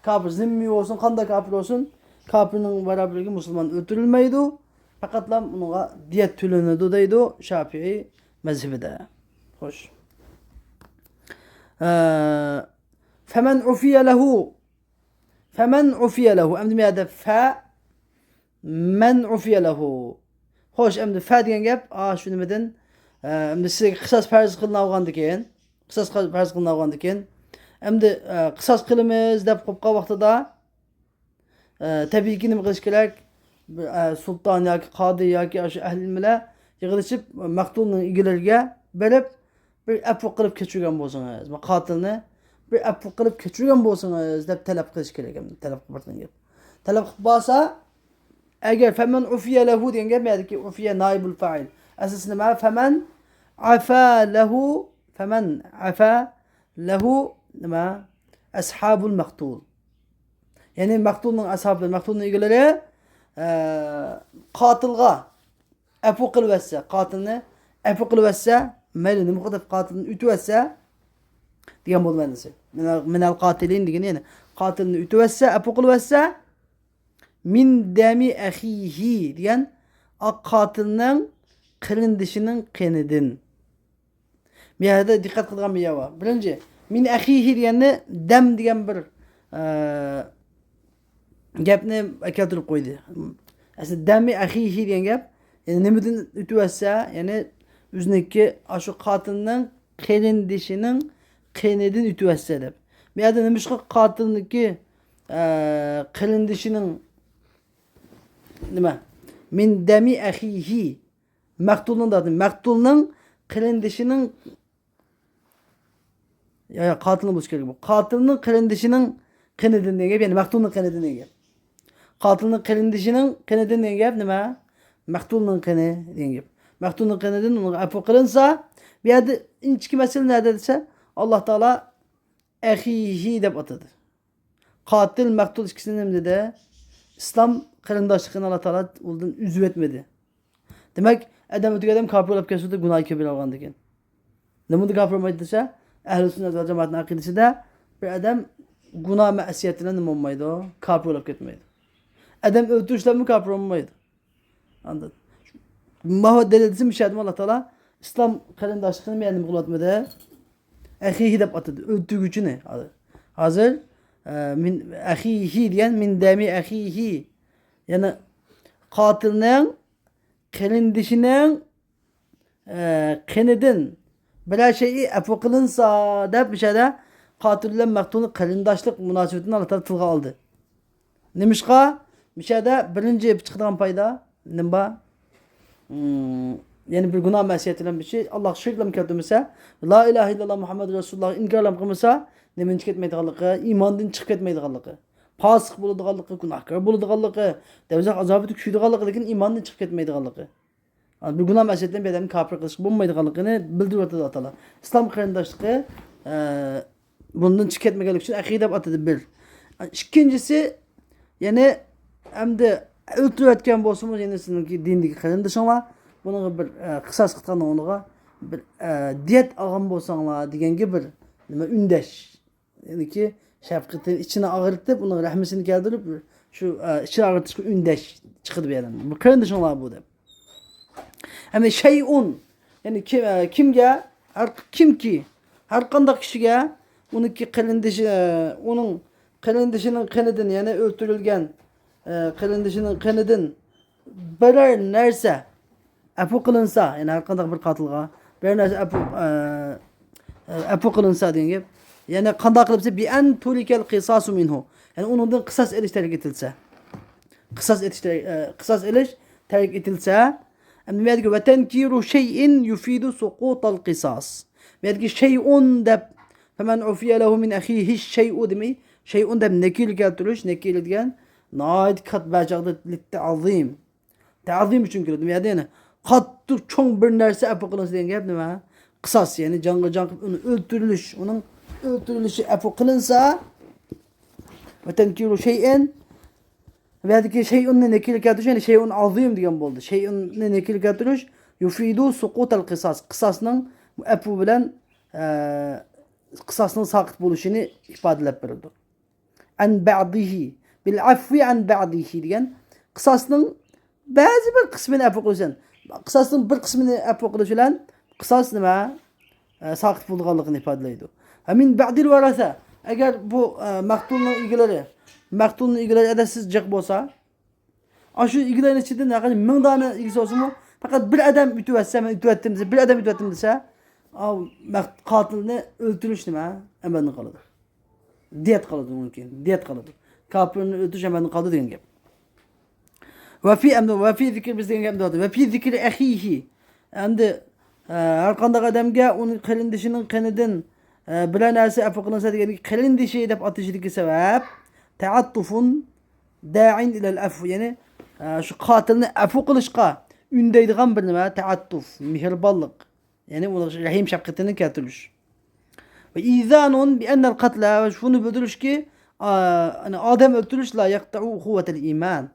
كاپىر زىممىي بولسۇن، قانداق كاپىر بولسۇن، كاپىرنىڭ بارابىرىگە مۇسۇلمان ئۆلتۈرۈلمەيدۇ. پەقەتلا ئۇنىڭغا دىيەت تۆلىنىدۇ دەيدۇ شافىئىي مەزھىپىدە. خوش. ئە، فەمەن ئۇفىيە لەھۇ. فەمەن ئۇفىيە لەھۇ. ئەمدى بۇ يەردە فە، مەن ئۇفىيە لەھۇ. خوش، ئەمدى فە دېگەن گەپ، ئا، شۇ نېمىدىن، ئە، ئەمدى سىزگە قىساس پەرز قىلىنغاندىكىن، قىساس قىل-، پەرز قىلىنغاندىكىن، ئەمدى، ئە، قىساس قىلىمىز دەپ قوپقان ۋاقتىدا، ئە، تەبىئىيكى نېمە قىلىش كېرەك؟ بىر، ئە، سۇلتان ياكى قادى ياكى ئاشۇ ئەھلى ئىلىملەر يىغىلىشىپ، مەقتۇلنىڭ ئىگىلىرىگە بېرىپ، بىر ئەپۇ قىلىپ كەچۈرگەن بولسىڭىز، بۇ قاتىلنى بىر ئەپۇ قىلىپ كەچۈرگەن بولسىڭىز دەپ تەلەپ قىلىش كېرەك. تەلەپ قىلىپ بارسا، تەلەپ قىلىپ بارسا، ئەگەر فەمەن ئۇفىيە لەھۇ دېگەن گەپ، بۇ يەردىكى ئۇفىيە نائىبۇل فائىل. ئەسلىسى نېمە؟ فەمەن ئەفا لەھۇ، فەمەن ئەفا لەھۇ نېمە؟ ئەسھابۇل مەقتۇل. يەنى مەقتۇلنىڭ ئەسھابلىرى، مەقتۇلنىڭ ئىگىلىرى، ئە، قاتىلغا ئەپۇ قىلىۋەتسە، قاتىلنى ئەپۇ قىلىۋەتسە، مەيلى نېمە قىلىپ قاتىلنى ئۆتۈۋەتسە دېگەن بولىدۇ مەنىسى. مىنەل، مىنەل قاتىلىن دېگىنى، يەنى قاتىلنى ئۆتۈۋەتسە، ئەپۇ قىلىۋەتسە، مىن دەمى ئەخىھى دېگەن ئاق قاتىلنىڭ قېرىندىشىنىڭ قېنىدىن. بۇ يەردە دىققەت قىلىدىغان بىر يەر بار. بىرىنچى، مىن ئەخىھى دېگەننى دەم دېگەن بىر، ئە، گەپنى كەلتۈرۈپ قويدى. ئەسلى دەمى ئەخىھى دېگەن گەپ، يەنى نېمىدىن ئۆتۈۋەتسە، يەنى ئۆزىنىڭكى ئاشۇ قاتىلنىڭ قېرىندىشىنىڭ قېنىدىن ئۆتۈۋەتسە دەپ. بۇ يەردە نېمىشقا قاتىلنىڭكى، ئە، قېرىندىشىنىڭ نېمە؟ مىن دەمى ئەخىھى. مەقتۇلنىڭ دادى. مەقتۇلنىڭ قېرىندىشىنىڭ، يا، يا، قاتىلنىڭ بولۇشى كېرەك بۇ. قاتىلنىڭ قېرىندىشىنىڭ قېنىدىن دېگەن گەپ، يەنى مەقتۇلنىڭ قېنىدىن دېگەن گەپ. قاتىلنىڭ قېرىندىشىنىڭ قېنىدىن دېگەن گەپ نېمە؟ مەقتۇلنىڭ قېنى دېگەن گەپ. مەقتۇلنىڭ قېنىدىن ئۇنىڭغا ئەپۇ قىلىنسا، بۇ يەردە ئىنچىكە مەسىلە نەدە دېسە، ئاللا تائالا ئەخىھى دەپ ئاتىدى. قاتىل، مەقتۇل ئىككىسىنى نېمە دېدى؟ ئىسلام قېرىنداشلىقىنى ئاللا تائالا ئۇلدىن ئۈزۈۋەتمىدى. دېمەك، ئادەم ئۆتۈك ئادەم كاپىر بولۇپ كەتسىدۇ، گۇناھى كەبىرە بولغاندىكىن. نېمە بولدى كاپىر بولمايدۇ دېسە، ئەھلى سۈننەت ۋە جامائەتنىڭ ئەقىدىسىدە بىر ئادەم گۇناھ مەسىيەت بىلەن نېمە بولمايدۇ؟ كاپىر بولۇپ كەتمەيدۇ. ئادەم ئۆلتۈرۈش بىلەنمۇ كاپىر بولمايدۇ. ئاندىن ماۋۇ دەلىل دېسە، مۇشۇ يەردىمۇ ئاللا تائالا ئىسلام قېرىنداشلىقىنى مەن نېمە قىلىۋاتمىدى؟ ئەخىھى دەپ ئاتىدى، ئۆلتۈرگۈچىنى. ھازىر، ئە، مىن ئەخىھى دېگەن، مىن دەمى ئەخىھى. يەنى قاتىلنىڭ قېرىندىشىنىڭ، ئە، قېنىدىن بىرەر شەيئى ئەپۇ قىلىنسا دەپ، مۇشۇ يەردە قاتىل بىلەن مەقتۇلنىڭ قېرىنداشلىق مۇناسىۋىتىنى ئاللا تائالا تىلغا ئالدى. نېمىشقا؟ مۇشۇ يەردە بىرىنچى چىقىدىغان پايدا، نېمە بار؟ مم، يەنە بىر گۇناھ مەسىيەت بىلەن بىر شەي، ئاللاھقا شېرىكلەرنى كەلتۈرمىسە، لا ئىلاھە ئىللاللا مۇھەممەدۇر رەسۇلۇللاھقا ئىنكارلام قىلمىسا، نېمىدىن چىقىپ كەتمەيدىغانلىقى، ئىماندىن چىقىپ كەتمەيدىغانلىقى، پاسىق بولىدىغانلىقى، گۇناھكار بولىدىغانلىقى، دوزاخ ئازابىدا كۈچىيىدىغانلىقى، لېكىن ئىماندىن چىقىپ كەتمەيدىغانلىقى. بىر گۇناھ مەسىيەتتىن بىر ئادەمنى كاپىر قىلىشقا بولمايدىغانلىقىنى بىلدۈرۈۋاتىدۇ ئاللا تائالا. ئىسلام قېرىنداشلىقى، ئە، بۇندىن چىقىپ كەتمىگەنلىكى ئۈچۈن ئەخى دەپ ئاتىدى بىر. ئىككىنچىسى، يەنى ئەمدى ئۆلتۈرۈۋەتكەن بولسىمۇ، يەنى سىزنىڭكى دىندىكى قېرىندىشىڭلار، بۇنىڭغا بىر، ئە، قىساس قىلغاننىڭ ئورنىغا بىر، ئە، دىيەت ئالغان بولساڭلار دېگەنگە بىر نېمە ئۈندەش. يەنىكى شەپقىتىنى ئىچىنى ئاغرىتىپ، ئۇنىڭ رەھمىسىنى كەلتۈرۈپ، شۇ، ئە، ئىچىنى ئاغرىتىشقا ئۈندەش چىقىدۇ بۇ يەردىن. بۇ قېرىندىشىڭلار بۇ دەپ. ئەمدى شەيئۇن، يەنى كىم، ئە، كىمگە، ھەر، كىمكى، ھەر قانداق كىشىگە ئۇنىڭكى قېرىندىشى، ئە، ئۇنىڭ قېرىندىشىنىڭ قېنىدىن، يەنى ئۆلتۈرۈلگەن، ئە، قېرىندىشىنىڭ قېنىدىن بىرەر نەرسە ئەپۇ قىلىنسا، يەنى ھەر قانداق بىر قاتىلغا بىرەر نەرسە ئەپۇ، ئە، ئە، ئەپۇ قىلىنسا دېگەن گەپ. يەنى قانداق قىلىپ دېسە، بىئەن تۇرىكەل قىساسۇ مىنھۇ. يەنى ئۇنىڭدىن قىساس ئېلىش تەرك ئېتىلسە. قىساس ئېتىش تەرك، ئە، قىساس ئېلىش تەرك ئېتىلسە. ئەمدى نېمە دېگەن؟ ۋە تەنكىرۇ شەيئىن يۇفىدۇ سۇقۇتال قىساس. نېمە دېگەن؟ شەيئۇن دەپ، فەمەن ئۇفىيە لەھۇ مىن ئەخىھى شەيئۇ دېمەي، شەيئۇن دەپ نەكىرە كەلتۈرۈش، نەكىرە دېگەن ناھايىتى كاتتا بەرچاغدا لىتتەئزىم. تەزىم ئۈچۈن كېلىدۇ. يەنى قاتتىق چوڭ بىر نەرسە ئەپۇ قىلىنسا دېگەن گەپ نېمە؟ قىساس، يەنى جانغا جان قىلىپ ئۇنى ئۆلتۈرۈلۈش، ئۇنىڭ ئۆلتۈرۈلۈشى ئەپۇ قىلىنسا، ۋە تەنكىرۇ شەيئىن، بۇ يەردىكى شەيئۇننى نەكىرە كەلتۈرۈش، يەنى شەيئۇن ئازىم دېگەن بولدى. شەيئۇننى نەكىرە كەلتۈرۈش، يۇفىدۇ سۇقۇتەل قىساس. قىساسنىڭ ئەپۇ بىلەن، ئە، قىساسنىڭ ساقىت بولۇشىنى ئىپادىلەپ بېرىدۇ. ئەن بەئدىھى، بىل ئەفۋى ئەن بەئدىھى دېگەن قىساسنىڭ بەزى بىر قىسمىنى ئەپۇ قىلىش بىلەن، قىساسنىڭ بىر قىسمىنى ئەپۇ قىلىش بىلەن قىساس نېمە؟ ئە، ساقىت بولىدىغانلىقىنى ئىپادىلەيدۇ. ۋە مىن بەئدىل ۋەرەسە، ئەگەر بۇ، ئە، مەقتۇلنىڭ ئىگىلىرى، مەقتۇلنىڭ ئىگىلىرى ئەدەپسىز جىق بولسا، ئاشۇ ئىگىلەرنىڭ ئىچىدىن ھەر قانچە مىڭ دانە ئىگىسى بولسىمۇ، پەقەت بىر ئادەم ئۆتۈۋەتسە، مەن ئۆتۈۋەتتىم دېسە، بىر ئادەم ئۆتۈۋەتتىم دېسە، ئاۋ، مەق-، قاتىلنى ئۆلتۈرۈش نېمە؟ ئەمەلدىن قالىدۇ. دىيەت قالىدۇ ئۇنىڭكى. دىيەت قالىدۇ. كاپىرنى ئۆلتۈرۈش ئەمەلدىن قالىدۇ دېگەن گەپ. ۋە فى ئەمدى، ۋە فى زىكر بىز دېگەن گەپنى دەۋاتىدۇ. ۋە فى زىكر ئەخىھى. ئەمدى، ئە، ھەر قانداق ئادەمگە ئۇنى قېرىندىشىنىڭ قېنىدىن، ئە، بىرەر نەرسە ئەپۇ قىلىنسا دېگەندىكى قېرىندىشى دەپ ئاتىشىدىكى سەۋەب، تەئەتتۇفۇن دائىن ئىلەل ئەفۋ. يەنى، ئە، شۇ قاتىلنى ئەپۇ قىلىشقا ئۈندەيدىغان بىر نېمە، تەئەتتۇف، مېھرىبانلىق. يەنى ئۇنىڭ رەھىم شەپقىتىنى كەلتۈرۈش. ۋە ئىزانۇن بىئەننەل قەتلە، ۋە شۇنى بىلدۈرۈشكى، ئا، يەنى ئادەم ئۆلتۈرۈش لا يەقتەئۇ ئۇخۇۋەتەل ئىمان.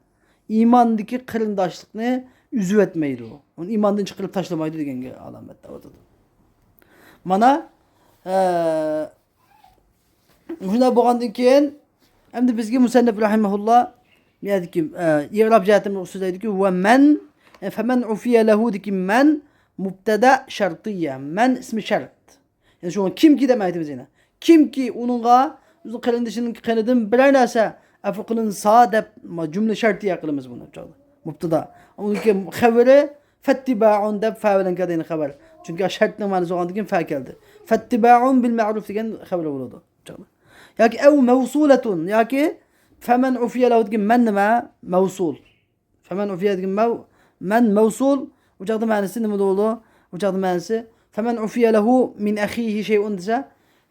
ئىماندىكى قېرىنداشلىقنى ئۈزۈۋەتمەيدۇ. ئۇنى ئىماندىن چىقىرىپ تاشلىمايدۇ دېگەنگە ئالامەت دەۋاتىدۇ. مانا، ئە، مۇشۇنداق بولغاندىن كېيىن، ئەمدى بىزگە مۇسەننىپ رەھىمەھۇللا، بۇ يەردىكى، ئە، ئىراب جەھەتتىن سۆزلەيدىكى، ۋە مەن، ئە، فەمەن ئۇفىيە لەھۇدىكى مەن مۇبتەدا شەرتىيە. مەن ئىسمى شەرت. يەنى شۇڭا كىمكى دەپ ئېيتىمىز يەنە. كىمكى ئۇنىڭغا ئۆزىنىڭ قېرىندىشىنىڭ قېنىدىن بىرەر نەرسە ئەپۇ قىلىنسا دەپ جۈملە شەرتىيە قىلىمىز بۇنى بۇ چاغدا. مۇبتەدا. ئۇنىڭكى خەۋىرى فەتتىبائۇن دەپ فە بىلەن كەلدى خەۋەر. چۈنكى شەرتنىڭ مەنىسى بولغاندىن كېيىن فە كەلدى. فەتتىبائۇن بىل مەئرۇف دېگەن خەۋەر بولىدۇ. ياكى ئەۋ مەۋسۇلەتۇن، ياكى فەمەن ئۇفىيە لەھۇدىكى مەن نېمە؟ مەۋسۇل. فەمەن ئۇفىيە دېگەن مەۋ-، مەن مەۋسۇل. ئۇ چاغدا مەنىسى نېمە بولىدۇ؟ ئۇ چاغدا مەنىسى، فەمەن ئۇفىيە لەھۇ مىن ئەخىھى شەيئۇن دېسە،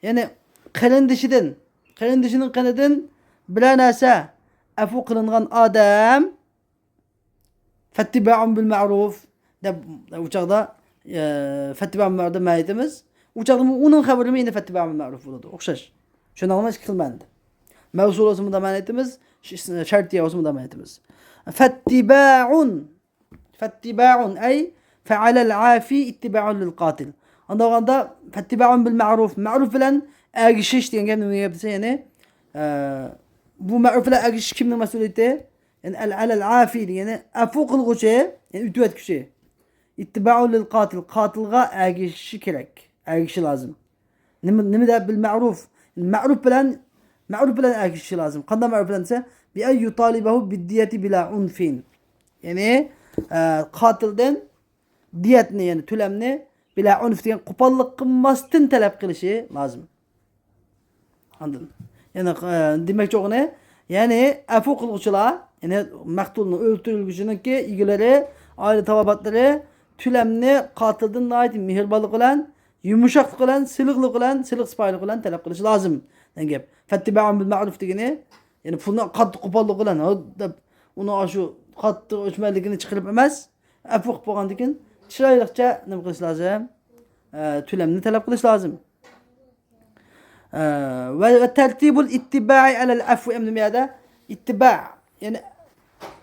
يەنى قېرىندىشىدىن، قېرىندىشىنىڭ قېنىدىن بىرەر نەرسە ئەپۇ قىلىنغان ئادەم، فەتتىبائۇن بىل مەئرۇف دەپ، ئۇ چاغدا، ئە، فەتتىبائۇن بىل مەئرۇف دەپ مەن ئېيتىمىز. ئۇ چاغدا ئۇنىڭ خەۋىرىمۇ يەنە فەتتىبائۇن بىل مەئرۇف بولىدۇ. ئوخشاش. شۇنداقلا ئىككى خىل مەنىدە. مەۋسۇل بولسا مۇنداق مەن ئېيتىمىز، ش-، شەرتىيە بولسا مۇنداق مەن ئېيتىمىز. فەتتىبائۇن. فەتتىبائۇن، ئەي فەئەلەل ئافى ئىتتىبائۇن لىل قاتىل. ئانداق بولغاندا، فەتتىبائۇن بىل مەئرۇف، مەئرۇف بىلەن ئەگىشىش دېگەن گەپ نېمە گەپ دېسە، يەنى، ئە، بۇ مەئرۇف بىلەن ئەگىشىش كىمنىڭ مەسئۇلىيىتى؟ يەنى ئەل، ئەلەل ئافى دېگەن، يەنى ئەپۇ قىلغۇچى، يەنى ئۆتۈۋەتكۈچى. ئىتتىبائۇن لىل قاتىل، قاتىلغا ئەگىشىشى كېرەك، ئەگىشىشى لازىم. نېمە، نېمە دەپ؟ بىل مەئرۇف. مەئرۇف بىلەن، مەئرۇف بىلەن ئەگىشىشى لازىم. قانداق مەئرۇف بىلەن دېسە، بىئەن يۇتالىبەھۇ بىددىيەتى بىلا ئۇنفىن. يەنى، ئە، قاتىلدىن دىيەتنى، يەنى تۆلەمنى، بىلا ئۇنف دېگەن قوپاللىق قىلماستىن تەلەپ قىلىشى لازىم. ئاندىن، يەنى، ئە، دېمەكچى بولغىنى، يەنى ئەپۇ قىلغۇچىلار، يەنى مەقتۇلنىڭ، ئۆلتۈرۈلگۈچىنىڭكى ئىگىلىرى، ئائىلە تاۋابىئاتلىرى تۆلەمنى قاتىلدىن ناھايىتى مېھرىبانلىق بىلەن، يۇمشاقلىق بىلەن، سىلىقلىق بىلەن، سىلىق سىپايىلىق بىلەن تەلەپ قىلىش لازىم دېگەن گەپ. فاتباعا بىل مەرۇف دېگىنى، يەنى پۇلنى قاتتىق قوپاللىق بىلەن، ھە، دەپ، ئۇنى ئاشۇ قاتتىق ئۆچمەنلىكىنى چىقىرىپ ئەمەس، ئەپۇ قىلىپ بولغاندىن كېيىن چىرايلىقچە نېمە قىلىش لازىم؟ ئە، تۆلەمنى تەلەپ قىلىش لازىم. ئە، ۋە، ۋە تەرتىبۇل ئىتتىبائى ئەلەل ئەفۋى، ئەمدى بۇ يەردە ئىتتىبا، يەنى،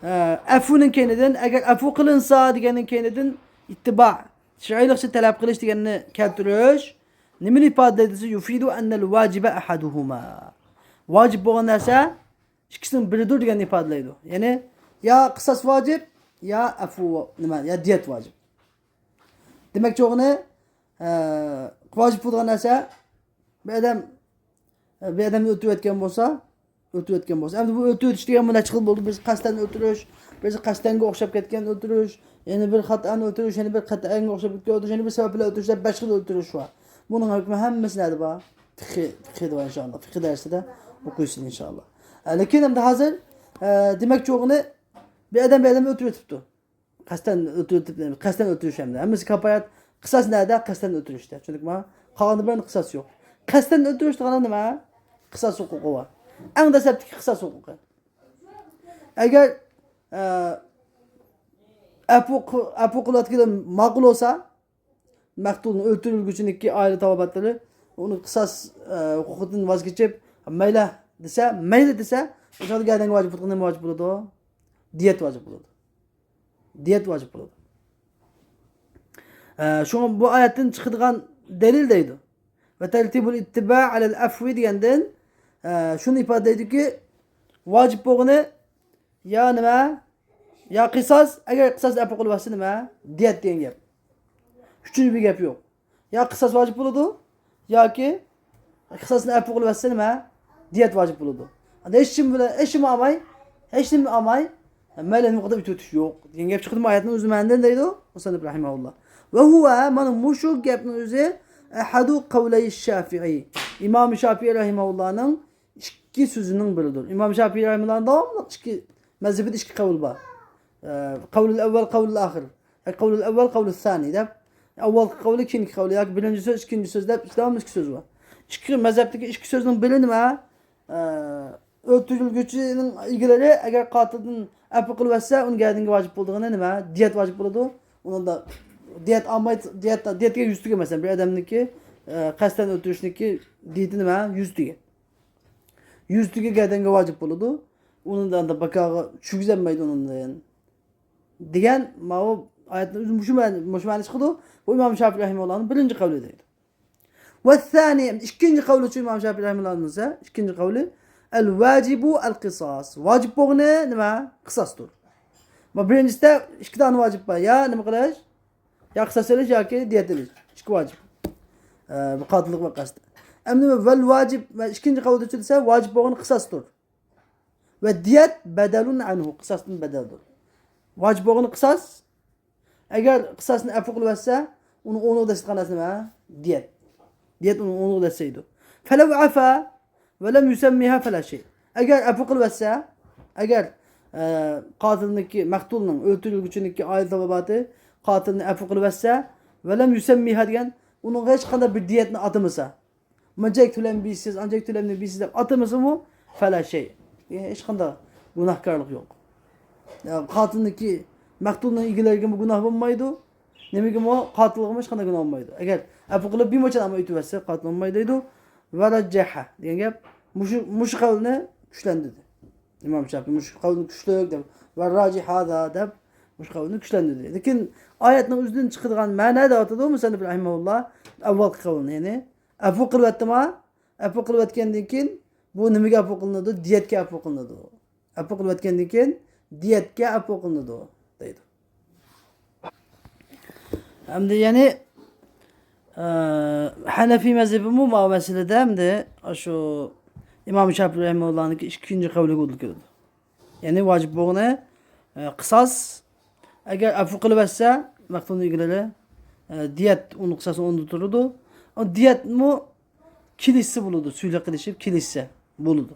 ئە، ئەفۇنىڭ كەينىدىن، ئەگەر ئەفۇ قىلىنسا دېگەننىڭ كەينىدىن ئىتتىبا، چىرايلىقچە تەلەپ قىلىش دېگەننى كەلتۈرۈش نېمىنى ئىپادىلەيدۇ دېسە، يۇفىدۇ ئەننەل ۋاجىبە ئەھەدۇھۇما. ۋاجىپ بولغان نەرسە ئىككىسىنىڭ بىرىدۇر دېگەننى ئىپادىلەيدۇ. يەنى يا قىساس ۋاجىپ، يا ئەفۇ، نېمە، يا دىيەت ۋاجىپ. دېمەكچى بولغىنى، ئە، ۋاجىپ بولىدىغان نەرسە، بىر ئادەم، بىر ئادەمنى ئۆلتۈرۈۋەتكەن بولسا، ئۆلتۈرۈۋەتكەن بولسا. ئەمدى بۇ ئۆلتۈرۈۋېتىش دېگەن بۇ نەچچە خىل بولدى. بىرسى قەستەن ئۆلتۈرۈش، بىرسى قەستەنگە ئوخشاپ كەتكەن ئۆلتۈرۈش، يەنە بىر خاتائەن ئۆلتۈرۈش، يەنە بىر خاتائەنگە ئوخشاپ كەتكەن ئۆلتۈرۈش، يەنە بىر سەۋەب بىلەن ئۆلتۈرۈش دەپ بەش خىل ئۆلتۈرۈش بار. بۇنىڭ ھۆكمى ھەممىسى نەدە بار؟ فىقھى، فىقھىدا بار ئىنشائاللا. فىقھى دەرسىدە ئوقۇيسىز ئىنشائاللا. ئە، لېكىن ئەمدى ھازىر، ئە، دېمەكچى بولغىنى، بىر ئادەم بىر ئادەمنى ئۆلتۈرۈۋېتىپتۇ. قەستەن ئۆلتۈرۈپ، قەستەن ئۆلتۈرۈش ھەمدە ھەممىسى كاپايەت. قىساس نەدە؟ قەستەن ئۆلتۈرۈشتە. چۈشەندىڭمۇ؟ قالغان بىرىنى قىساس يوق. قەستەن ئۆلتۈرۈش دېگەن نېمە؟ قىساس ھوقۇقى بار. ئەڭ دەسلەپتىكى قىساس ھوقۇقى. ئەگەر، ئە، ئەپۇ قىل-، ئەپۇ قىلىۋەتكىلى ماقۇل بولسا، مەقتۇلنىڭ، ئۆلتۈرۈلگۈچىنىڭكى ئائىلە تاۋابىئاتلىرى ئۇنى قىساس، ئە، ھوقۇقىدىن ۋاز كېچىپ، مەيلى دېسە، مەيلى دېسە، ئۇ چاغدا گەدەنگە ۋاجىپ بولىدىغان نېمە ۋاجىپ بولىدۇ؟ دىيەت ۋاجىپ بولىدۇ. دىيەت ۋاجىپ بولىدۇ. ئە، شۇڭا بۇ ئايەتتىن چىقىدىغان دەلىل دەيدۇ. ۋە تەرتىبۇل ئىتتىبا ئەلەل ئەفۋى دېگەندىن، ئە، شۇنى ئىپادىلەيدۇكى، ۋاجىپ بولغىنى يا نېمە؟ يا قىساس، ئەگەر قىساسنى ئەپۇ قىلىۋەتسە نېمە؟ دىيەت دېگەن گەپ. ئۈچىنچى بىر گەپ يوق. يا قىساس ۋاجىپ بولىدۇ، ياكى قىساسنى ئەپۇ قىلىۋەتسە نېمە؟ دىيەت ۋاجىپ بولىدۇ. ئەمدى ھېچ كىم بىلەن، ھېچ نېمە ئالماي، ھېچ نېمە ئالماي، مەيلى نېمە قىلىپ ئۆتۈۋېتىش يوق دېگەن گەپ چىقىدىمۇ ئايەتنىڭ ئۆزى مەنىدىن دەيدۇ مۇسەننىپ رەھىمەھۇللا. ۋە ھۇۋە، مانا مۇشۇ گەپنىڭ ئۆزى ئەھەدۇ قەۋلەي شافىئىي. ئىمام شافىئىي رەھىمەھۇللانىڭ ئىككى سۆزىنىڭ بىرىدۇر. ئىمام شافىئىي رەھىمەھۇللا داۋاملىق ئىككى مەزھىپىدە ئىككى قەۋل بار. ئە، قەۋلۇل ئەۋۋەل، قەۋلۇل ئاخىر. ياكى قەۋلۇل ئەۋۋەل، قەۋلۇس سانىي دەپ، ئاۋۋالقى قەۋلى، كېيىنكى قەۋلى ياكى بىرىنچى سۆز، ئىككىنچى سۆز دەپ داۋاملىق ئىككى سۆز بار. ئىككى مەزھەپتىكى ئىككى سۆزنىڭ بىرى نېمە؟ ئە، ئۆلتۈرۈلگۈچىنىڭ ئىگىلىرى ئەگەر قاتىلدىن ئەپۇ قىلىۋەتسە، ئۇنىڭ گەدىنىگە ۋاجىپ بولىدىغىنى نېمە؟ دىيەت ۋاجىپ بولىدۇ. ئۇنىڭدا دىيەت ئالماي، دىيەت، دىيەتكە يۈز تۈگە، مەسىلەن، بىر ئادەمنىڭكى، ئە، قەستەن ئۆلتۈرۈشنىڭكى دىيىتى نېمە؟ يۈز تۈگە. يۈز تۈگە گەدەنگە ۋاجىپ بولىدۇ. ئۇنى ئەمدى بىكارغا چۈشۈرگۈزەلمەيدۇ ئۇنىڭدىن. دېگەن ماۋۇ ئايەتنىڭ ئۆزى مۇشۇ مەن-، مۇشۇ مەنىنى چىقىدۇ. بۇ ئىمام شافىئىي رەھىمەھۇللانىڭ بىرىنچى قەۋلى دەيدۇ. ۋەسسانى، ئىككىنچى قەۋلى شۇ ئىمام شافىئىي رەھىمەھۇللانىڭ دېسە، ئىككىنچى قەۋلى، ئەل ۋاجىبۇ ئەل قىساس. ۋاجىپ بولغىنى نېمە؟ قىساستۇر. ما بىرىنچىسىدە ئىككى دانە ۋاجىپ بار. يا نېمە قىلىش؟ يا قىساس ئېلىش ياكى دىيەت ئېلىش. ئىككى ۋاجىپ. ئە، بۇ قاتىللىق ۋەقەسىدە. ئەمدى ۋەل ۋاجىب ۋە ئىككىنچى قەۋلى دېسە، ۋاجىپ بولغىنى قىساستۇر. ۋە دىيەت بەدەلۇن ئەنھۇ، قىساستىن بەدەلدۇر. ۋاجىپ بولغىنى قىساس. ئەگەر قىساسنى ئەپۇ قىلىۋەتسە، ئۇنىڭ ئورنىغا دەسسەيدىغان نەرسە نېمە؟ دىيەت. دىيەت ئۇنىڭ ئورنىغا دەسسەيدۇ. فەلەۋ ئەفا ۋە لەم يۇسەممىھا فەلا شەي. ئەگەر ئەپۇ قىلىۋەتسە، ئەگەر، ئە، قاتىلنىڭكى، مەقتۇلنىڭ، ئۆلتۈرۈلگۈچىنىڭكى ئائىلە تاۋابىئاتى قاتىلنى ئەپۇ قىلىۋەتسە، ۋە لەم يۇسەممىھا دېگەن، ئۇنىڭغا ھېچقانداق بىر دىيەتنى ئاتىمىسا، مۇنچىلىك تۆلەم بېرىسىز، ئانچىلىك تۆلەمنى بېرىسىز دەپ ئاتىمىسىمۇ، فەلا شەي. ھېچقانداق گۇناھكارلىق يوق. يا، قاتىلنىڭكى، مەقتۇلنىڭ ئىگىلىرىگىمۇ گۇناھ بولمايدۇ. نېمىگىمۇ، قاتىلغىمۇ ھېچقانداق گۇناھ بولمايدۇ. ئەگەر ئەپۇ قىلىپ بىر مۇنچە ئەمما ئۆتۈۋەتسە، قاتىل بولمايدۇ دەيدۇ. ۋە رەججەھە دېگەن گەپ، مۇشۇ، مۇشۇ قەۋلنى كۈچلەندۈردى. ئىمام شافىئىي مۇشۇ قەۋلنى كۈچلۈك دەپ، ۋە راجىھ ھازا دەپ، مۇشۇ قەۋلنى كۈچلەندۈردى. لېكىن ئايەتنىڭ ئۆزىدىن چىقىدىغان مەنە دەۋاتىدۇ مۇسەننىپ رەھىمەھۇللا، ئاۋۋالقى قەۋلنى، يەنى ئەپۇ قىلىۋەتتىما؟ ئەپۇ قىلىۋەتكەندىن كېيىن بۇ نېمىگە ئەپۇ قىلىنىدۇ؟ دىيەتكە ئەپۇ قىلىنىدۇ. ئەپۇ قىلىۋەتكەندىن كېيىن دىيەتكە ئەپۇ قىلىنىدۇ دەيدۇ. ئەمدى يەنى، ئە، ھەنەفىي مەزھىپىمۇ ماۋۇ مەسىلىدە ئەمدى شۇ ئىمام شافىئىي رەھىمەھۇللانىڭكى ئىككىنچى قەۋلىگە ئۇدۇل كېلىدۇ. يەنى ۋاجىپ بولغىنى، ئە، قىساس. ئەگەر ئەپۇ قىلىۋەتسە، مەقتۇلنىڭ ئىگىلىرى، ئە، دىيەت ئۇنىڭ قىساسىنىڭ ئورنىدا تۇرىدۇ. ئۇ دىيەتمۇ كېلىشسە بولىدۇ، سۈلھى قىلىشىپ كېلىشسە بولىدۇ.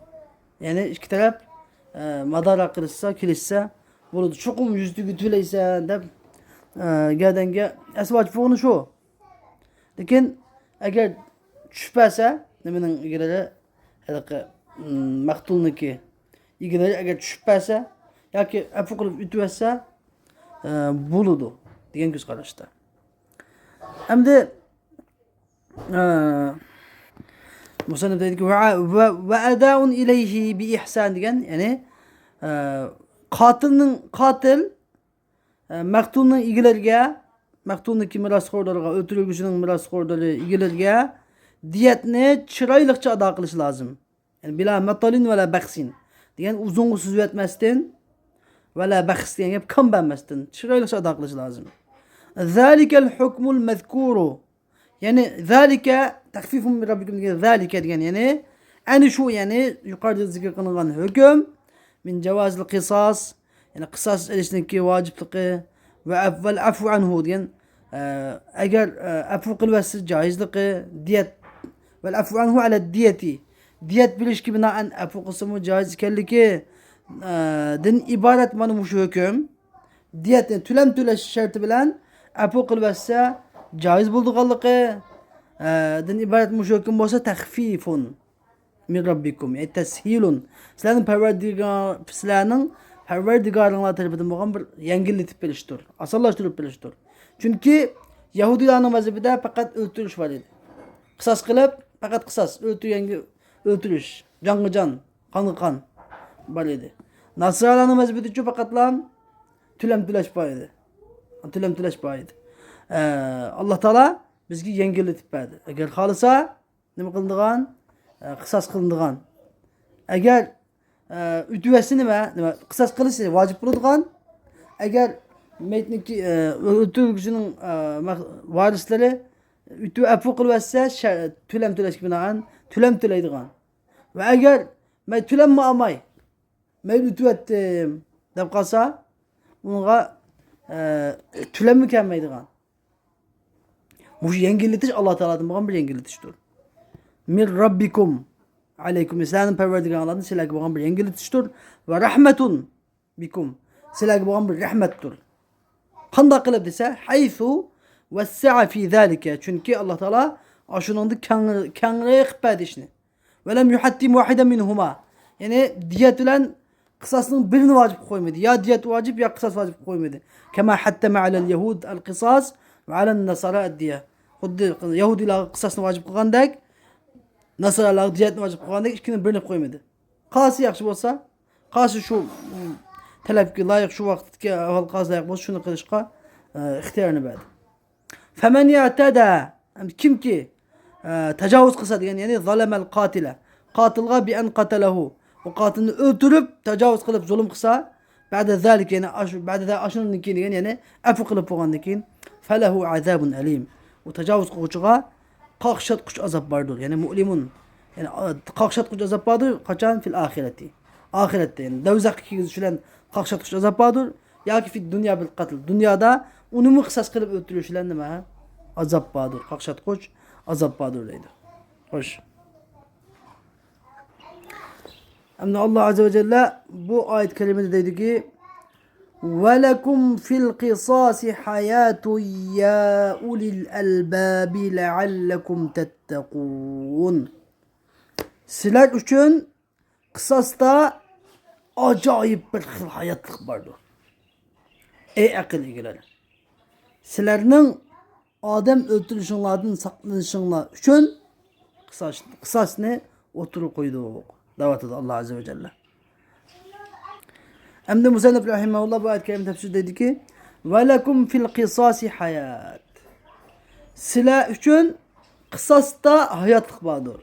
يەنى ئىككى تەرەپ، ئە، مۇدارا قىلىشسا، كېلىشسە بولىدۇ. چوقۇم يۈزى تۈگۈپ تۆلەيسەن دەپ، ئە، گەردەنگە ئەسلى ۋاجىپ بولغىنى شۇ. لېكىن ئەگەر چۈشۈپ بەرسە، نېمىنىڭ ئىگىلىرى، ھېلىقى، م، مەقتۇلنىڭكى ئىگىلىرى ئەگەر چۈشۈپ بەرسە ياكى ئەپۇ قىلىپ ئۆتۈۋەتسە، ئە، بولىدۇ دېگەن كۆز قاراشتا. ئەمدى، ئە، مۇسەننىپ دەيدىكى، «ۋە، ۋە، ۋە ئەدائۇن ئىلەيھى بىئىھسان» دېگەن، يەنى، ئە، قاتىلنىڭ، قاتىل ئە، مەقتۇلنىڭ ئىگىلىرىگە، مەقتۇلنىڭكى مىراسخورلىرىغا، ئۆلتۈرۈلگۈچىنىڭ مىراسخورلىرى، ئىگىلىرىگە دىيەتنى چىرايلىقچە ئادا قىلىش لازىم. يەنى بىلا مەتالىن ۋەلا بەخسىن دېگەن، ئۇزۇنغا سۈزۈۋەتمەستىن، ۋەلا بەخس دېگەن گەپ كام بەرمەستىن چىرايلىقچە ئادا قىلىش لازىم. ذلك الحكم المذكور. يەنى، «ذلك تخفيف من ربكم» دېگەن، «ذلك» دېگەن، يەنى، ئەنە شۇ، يەنى، يۇقىرىدا زىكىر قىلىنغان ھۆكۈم، «من جواز القصاص»، يەنى، قىساس ئېلىشنىڭكى ۋاجىپلىقى، ۋە ئەف-، «والعفو عنه» دېگەن، ئە، ئەگەر، ئە، ئەپۇ قىلىۋەتسە جايىزلىقى، دىيەت، «والعفو عنه على الدية»، دىيەت بېرىشكە بىنائەن ئەپۇ قىلسىمۇ جايىز ئىكەنلىكى، ئە، دىن ئىبارەت مانا مۇشۇ ھۆكۈم. دىيەتنى تۆلەم تۆلەش شەرتى بىلەن ئەپۇ قىلىۋەتسە جايىز بولىدىغانلىقى، ئە، دىن ئىبارەت مۇشۇ ھۆكۈم بولسا، «تخفيف من ربكم»، يەنى «تسهيل». سىلەرنىڭ پەرۋەردىگار-، سىلەرنىڭ پەرۋەردىگارىڭلار تەرىپىدىن بولغان بىر يەڭگىللىتىپ بېرىشتۇر، ئاسانلاشتۇرۇپ بېرىشتۇر. چۈنكى يەھۇدىيلارنىڭ مەزھىپىدە پەقەت ئۆلتۈرۈش بار ئىدى. قىساس قىلىپ، پەقەت قىساس، ئۆلتۈرگەنگە ئۆلتۈرۈش، جانغا جان، قانغا قان بار ئىدى. ناسرانىلارنىڭ مەزھىپىدىچۇ پەقەتلا تۆلەم تۆلەش بار ئىدى. تۆلەم تۆلەش بار ئىدى. ئە، ئاللا تائالا بىزگە يەڭگىللىتىپ بەردى. ئەگەر خالىسا، نېمە قىلىنىدىغان؟ ئە، قىساس قىلىنىدىغان. ئەگەر، ئە، ئۆتۈۋەتسە نېمە؟ نېمە؟ قىساس قىلىش ۋاجىپ بولىدىغان. ئەگەر مەيتنىڭكى، ئە، ئۆلتۈرگۈچىنىڭ، ئە، مەخ-، ۋارىسلىرى ئۆتۈۋ-، ئەپۇ قىلىۋەتسە، شە-، تۆلەم تۆلەشكە بىنائەن تۆلەم تۆلەيدىغان. ۋە ئەگەر مەن تۆلەممۇ ئالماي، مەن ئۆتۈۋەتتىم دەپ قالسا، ئۇنىڭغا، ئە، تۆلەممۇ كەلمەيدىغان. مۇشۇ يەڭگىللىتىش ئاللا تائالادىن بولغان بىر يەڭگىللىتىشتۇر. «من ربكم عليكم»، سىلەرنىڭ پەرۋەردىگارىڭلاردىن سىلەرگە بولغان بىر يەڭگىللىتىشتۇر. «ورحمة بكم»، سىلەرگە بولغان بىر رەھمەتتۇر. قانداق قىلىپ دېسە، «حيث وسع في ذلك»، چۈنكى ئاللا تائالا ئاشۇنىڭدا كەڭ-، كەڭرەك قىلىپ بەردى ئىشنى. «ولم يحتم واحدا منهما»، يەنى دىيەت بىلەن قىساسنىڭ بىرىنى ۋاجىپ قىلىپ قويمىدى. يا دىيەت ۋاجىپ، يا قىساس ۋاجىپ قىلىپ قويمىدى. «كما حتم على اليهود القصاص وعلى النصارى الدية». خۇددى يەھۇدىيلارغا قىساسنى ۋاجىپ قىلغاندەك، ناسارالارغا دىيەتنى ۋاجىپ قىلغاندەك، ئىككىنىڭ بىرىنى قىلىپ قويمىدى. قايسى ياخشى بولسا، قايسى شۇ، م، تەلەپكە لايىق، شۇ ۋاقىتتىكى ئەھۋال قايسى لايىق بولسا، شۇنى قىلىشقا، ئە، ئىختىيارنى بەردى. «فمن اعتدى»، كىمكى، ئە، تاجاۋۇز قىلسا دېگەن، يەنى «ظلم القاتل»، قاتىلغا «بأن قتله»، ئۇ قاتىلنى ئۆلتۈرۈپ، تاجاۋۇز قىلىپ، زۇلۇم قىلسا، «بعد ذلك»، يەنى ئاشۇ، «بعد ذلك»، ئاشۇنىڭدىن كېيىن دېگەن، يەنى ئەپۇ قىلىپ بولغاندىن كېيىن، «فله عذاب أليم»، ئۇ تاجاۋۇز قىلغۇچىغا قاقشاتقۇچ ئازاب باردۇر، يەنى «مؤلم»، يەنى، ئا، قاقشاتقۇچ ئازاب باردۇر. قاچان؟ «في الآخرة»، ئاخىرەتتە، يەنى دوزاخقا كىرگۈزۈش بىلەن قاقشاتقۇچ ئازاب باردۇر. ياكى «في الدنيا بالقتل»، دۇنيادا ئۇنىمۇ قىساس قىلىپ ئۆلتۈرۈش بىلەن نېمە؟ ئازاب باردۇر، قاقشاتقۇچ ئازاب باردۇر دەيدۇ. خوش. ئەمدى ئاللا ئەززە ۋە جەللە بۇ ئايەت كەرىمىدە دەيدۇكى، «ولكم في القصاص حياة يا أولي الألباب لعلكم تتقون». سىلەر ئۈچۈن قىساستا ئاجايىپ بىر خىل ھاياتلىق باردۇر. ئەي ئەقىل ئىگىلىرى! سىلەرنىڭ ئادەم ئۆلتۈرۈشۈڭلاردىن ساقلىنىشىڭلار ئۈچۈن قىساس، قىساسنى ئوتتۇرىغا قويدۇق، دەۋاتىدۇ ئاللا ئەززە ۋە جەللە. ئەمدى مۇسەننىپ رەھىمەھۇللا بۇ ئايەت كەرىمنى تەپسىر دەيدۇكى، «ولكم في القصاص حياة». سىلەر ئۈچۈن قىساستا ھاياتلىق باردۇر.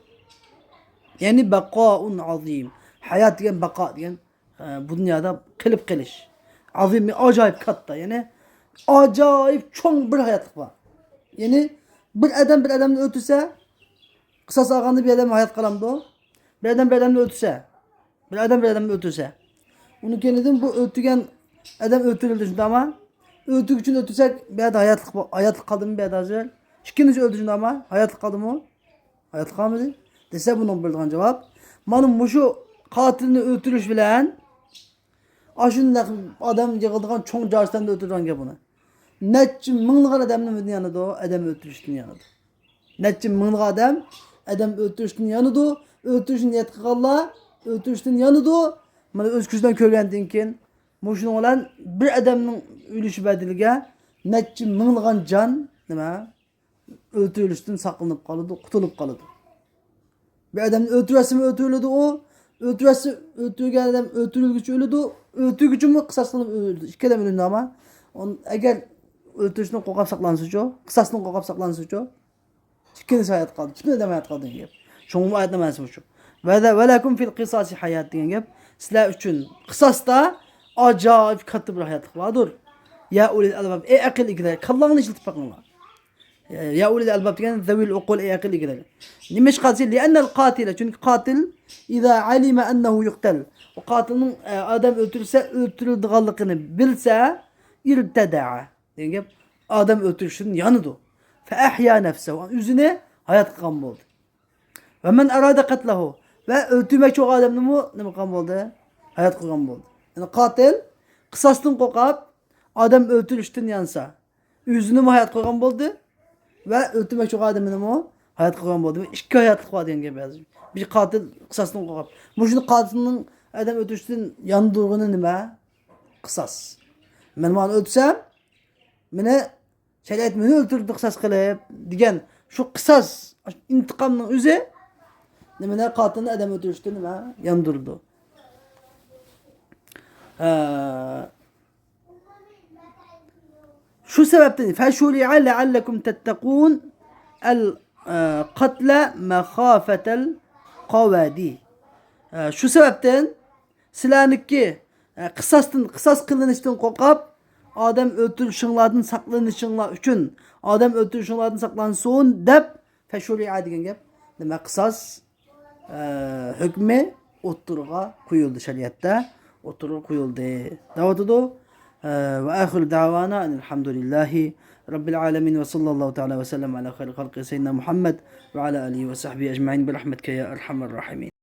يەنى «بقاء عظيم». ھايات دېگەن بەقا دېگەن، ئە، بۇ دۇنيادا قېلىپ قېلىش. «عظيم» ئاجايىپ كاتتا، يەنى ئاجايىپ چوڭ بىر ھاياتلىق بار. يەنى بىر ئادەم بىر ئادەمنى ئۆلتۈرسە، قىساس ئالغاندا بىر ئادەم ھايات قالامدۇ؟ بىر ئادەم بىر ئادەمنى ئۆلتۈرسە، بىر ئادەم بىر ئادەمنى ئۆلتۈرسە، ئۇنىڭ كەينىدىن بۇ ئۆلتۈرگەن ئادەم ئۆلتۈرۈلدى، شۇنداقما؟ ئۆلتۈرگۈچىنى ئۆلتۈرسەك، بۇ يەردە ھاياتلىق، ھاياتلىق قالدىمۇ بۇ يەردە ھازىر؟ ئىككىنچى ئۆلتۈردى، شۇنداقما؟ ھاياتلىق قالدىمۇ؟ ھاياتلىق قالمىدى. دېسە، بۇنىڭغا بېرىدىغان جاۋاب، مانا مۇشۇ قاتىلنى ئۆلتۈرۈش بىلەن ئاشۇنداق ئادەم يىغىلىدىغان چوڭ جاسۇسلارنى ئۆلتۈرىدىغان گەپ ئۇنى. نەچچە مىڭلىغان ئادەمنى نېمىدىن يانىدۇ؟ ئادەم ئۆلتۈرۈشتىن يانىدۇ. نەچچە مىڭلىغان ئادەم ئادەم ئۆلتۈرۈشتىن يانىدۇ. ئۆلتۈرۈشنى نىيەت قىلغانلار ئۆلتۈرۈشتىن يانىدۇ. مانا ئۆز كۆزى بىلەن كۆرگەندىن كېيىن، مۇشۇنىڭ بىلەن بىر ئادەمنىڭ ئۆلۈشى بەدىلىگە نەچچە مىڭلىغان جان، نېمە، ئۆلتۈرۈلۈشتىن ساقلىنىپ قالىدۇ، قۇتۇلۇپ قالىدۇ. بىر ئادەمنى ئۆلتۈرۈۋەتسىمۇ ئۆلتۈرۈلىدۇ ئۇ، ئۆلتۈرۈۋەتسە، ئۆلتۈرگەن ئادەم ئۆلتۈرۈلگۈچە ئۆلىدۇ، ئۆلتۈرگۈچىمۇ قىساس قىلىنىپ ئۆلىدۇ. ئىككى ئادەم ئۆلىدۇ ئەمما. ئۇن-، ئەگەر ئۆلتۈرۈشتىن قورقۇپ ساقلانسىچۇ، قىساستىن قورقۇپ ساقلانسىچۇ، ئىككىلىسى ھايات قالدى، پۈتۈن ئادەم ھايات قالدى دېگەن گەپ. شۇڭا بۇ ئايەتنىڭ مەنىسى مۇشۇ. ۋە، ۋە لەكۇم فىل قىساسى ھايات دېگەن گەپ. سىلەر ئۈچۈن قىساستا ئاجايىپ كاتتا بىر ھاياتلىق باردۇر. يا ئۇلىل ئەلباب، ئەي ئەقىل ئىگىلەر، كاللاڭنى ئىشلىتىپ بېقىڭلار. يا ئۇلىل ئەلباب دېگەن زەۋىل ئۇقۇل، ئەي ئەقىل ئىگىلەر. نېمىشقا دېسە، لىئەننەل قاتىلە، چۈنكى قاتىل، ئىزا ئەلىمە ئەننەھۇ يۇقتەل، ئۇ قاتىلنىڭ، ئە، ئادەم ئۆلتۈرسە ئۆلتۈرۈلىدىغانلىقىنى بىلسە، ئىرتەدەئە دېگەن گەپ، ئادەم ئۆلتۈرۈشتىن يانىدۇ. فەئەھيا نەفسەھۇ، ئۆزىنى ھايات قىلغان بولدى. ۋە مەن ئارادە قەتلەھۇ، ۋە ئۆلتۈرمەكچى بولغان ئادەمنىمۇ نېمە قىلغان بولدى؟ ھايات قىلغان بولدى. يەنى قاتىل قىساستىن قورقۇپ ئادەم ئۆلتۈرۈشتىن يانسا، ئۆزىنىمۇ ھايات قىلغان بولدى ۋە ئۆلتۈرمەكچى بولغان ئادىمىنىمۇ ھايات قىلغان بولدى. ئىككى ھاياتلىق بار دېگەن گەپ ھازىر. بىر قاتىل قىساستىن قورقۇپ. مۇشۇنى قاتىلنىڭ ئادەم ئۆلتۈرۈشتىن ياندۇرغىنى نېمە؟ قىساس. مەن مانا ئۆلتۈرسەم، مېنى شەرىئەت مېنى ئۆلتۈردى قىساس قىلىپ دېگەن شۇ قىساس، ئىنتىقامنىڭ ئۆزى نېمىنى، قاتىلنى ئادەم ئۆلتۈرۈشتىن نېمە ياندۇرىدۇ. ھە. شۇ سەۋەبتىن، فەشۇرىئە لەئەللەكۇم تەتتەقۇن ئەل، ئە، قەتلە مەخافەتەل قەۋادى. ئە، شۇ سەۋەبتىن سىلەرنىڭكى، ئە، قىساستىن، قىساس قىلىنىشتىن قورقۇپ، ئادەم ئۆلتۈرۈشۈڭلاردىن ساقلىنىشىڭلار ئۈچۈن، ئادەم ئۆلتۈرۈشۈڭلاردىن ساقلانسۇن دەپ، فەشۇرىئە دېگەن گەپ، نېمە، قىساس، ئە، ھۆكمى ئوتتۇرىغا قويۇلدى، شەرىئەتتە ئوتتۇرىغا قويۇلدى دەۋاتىدۇ. ئە، ۋە ئاخىرۇ دەۋانا ئەنىل ھەمدۇلىللاھى رەببىل ئالەمىن ۋە ساللاللاھۇ تەئالە ۋە سەللەم ئەلا خەيرى خەلقى سەييىدىنا مۇھەممەد ۋە ئەلا ئالىھى ۋە سەھبىھى ئەجمەئىن بىرەھمەتىكە يا ئەرھەمەر راھىمىن.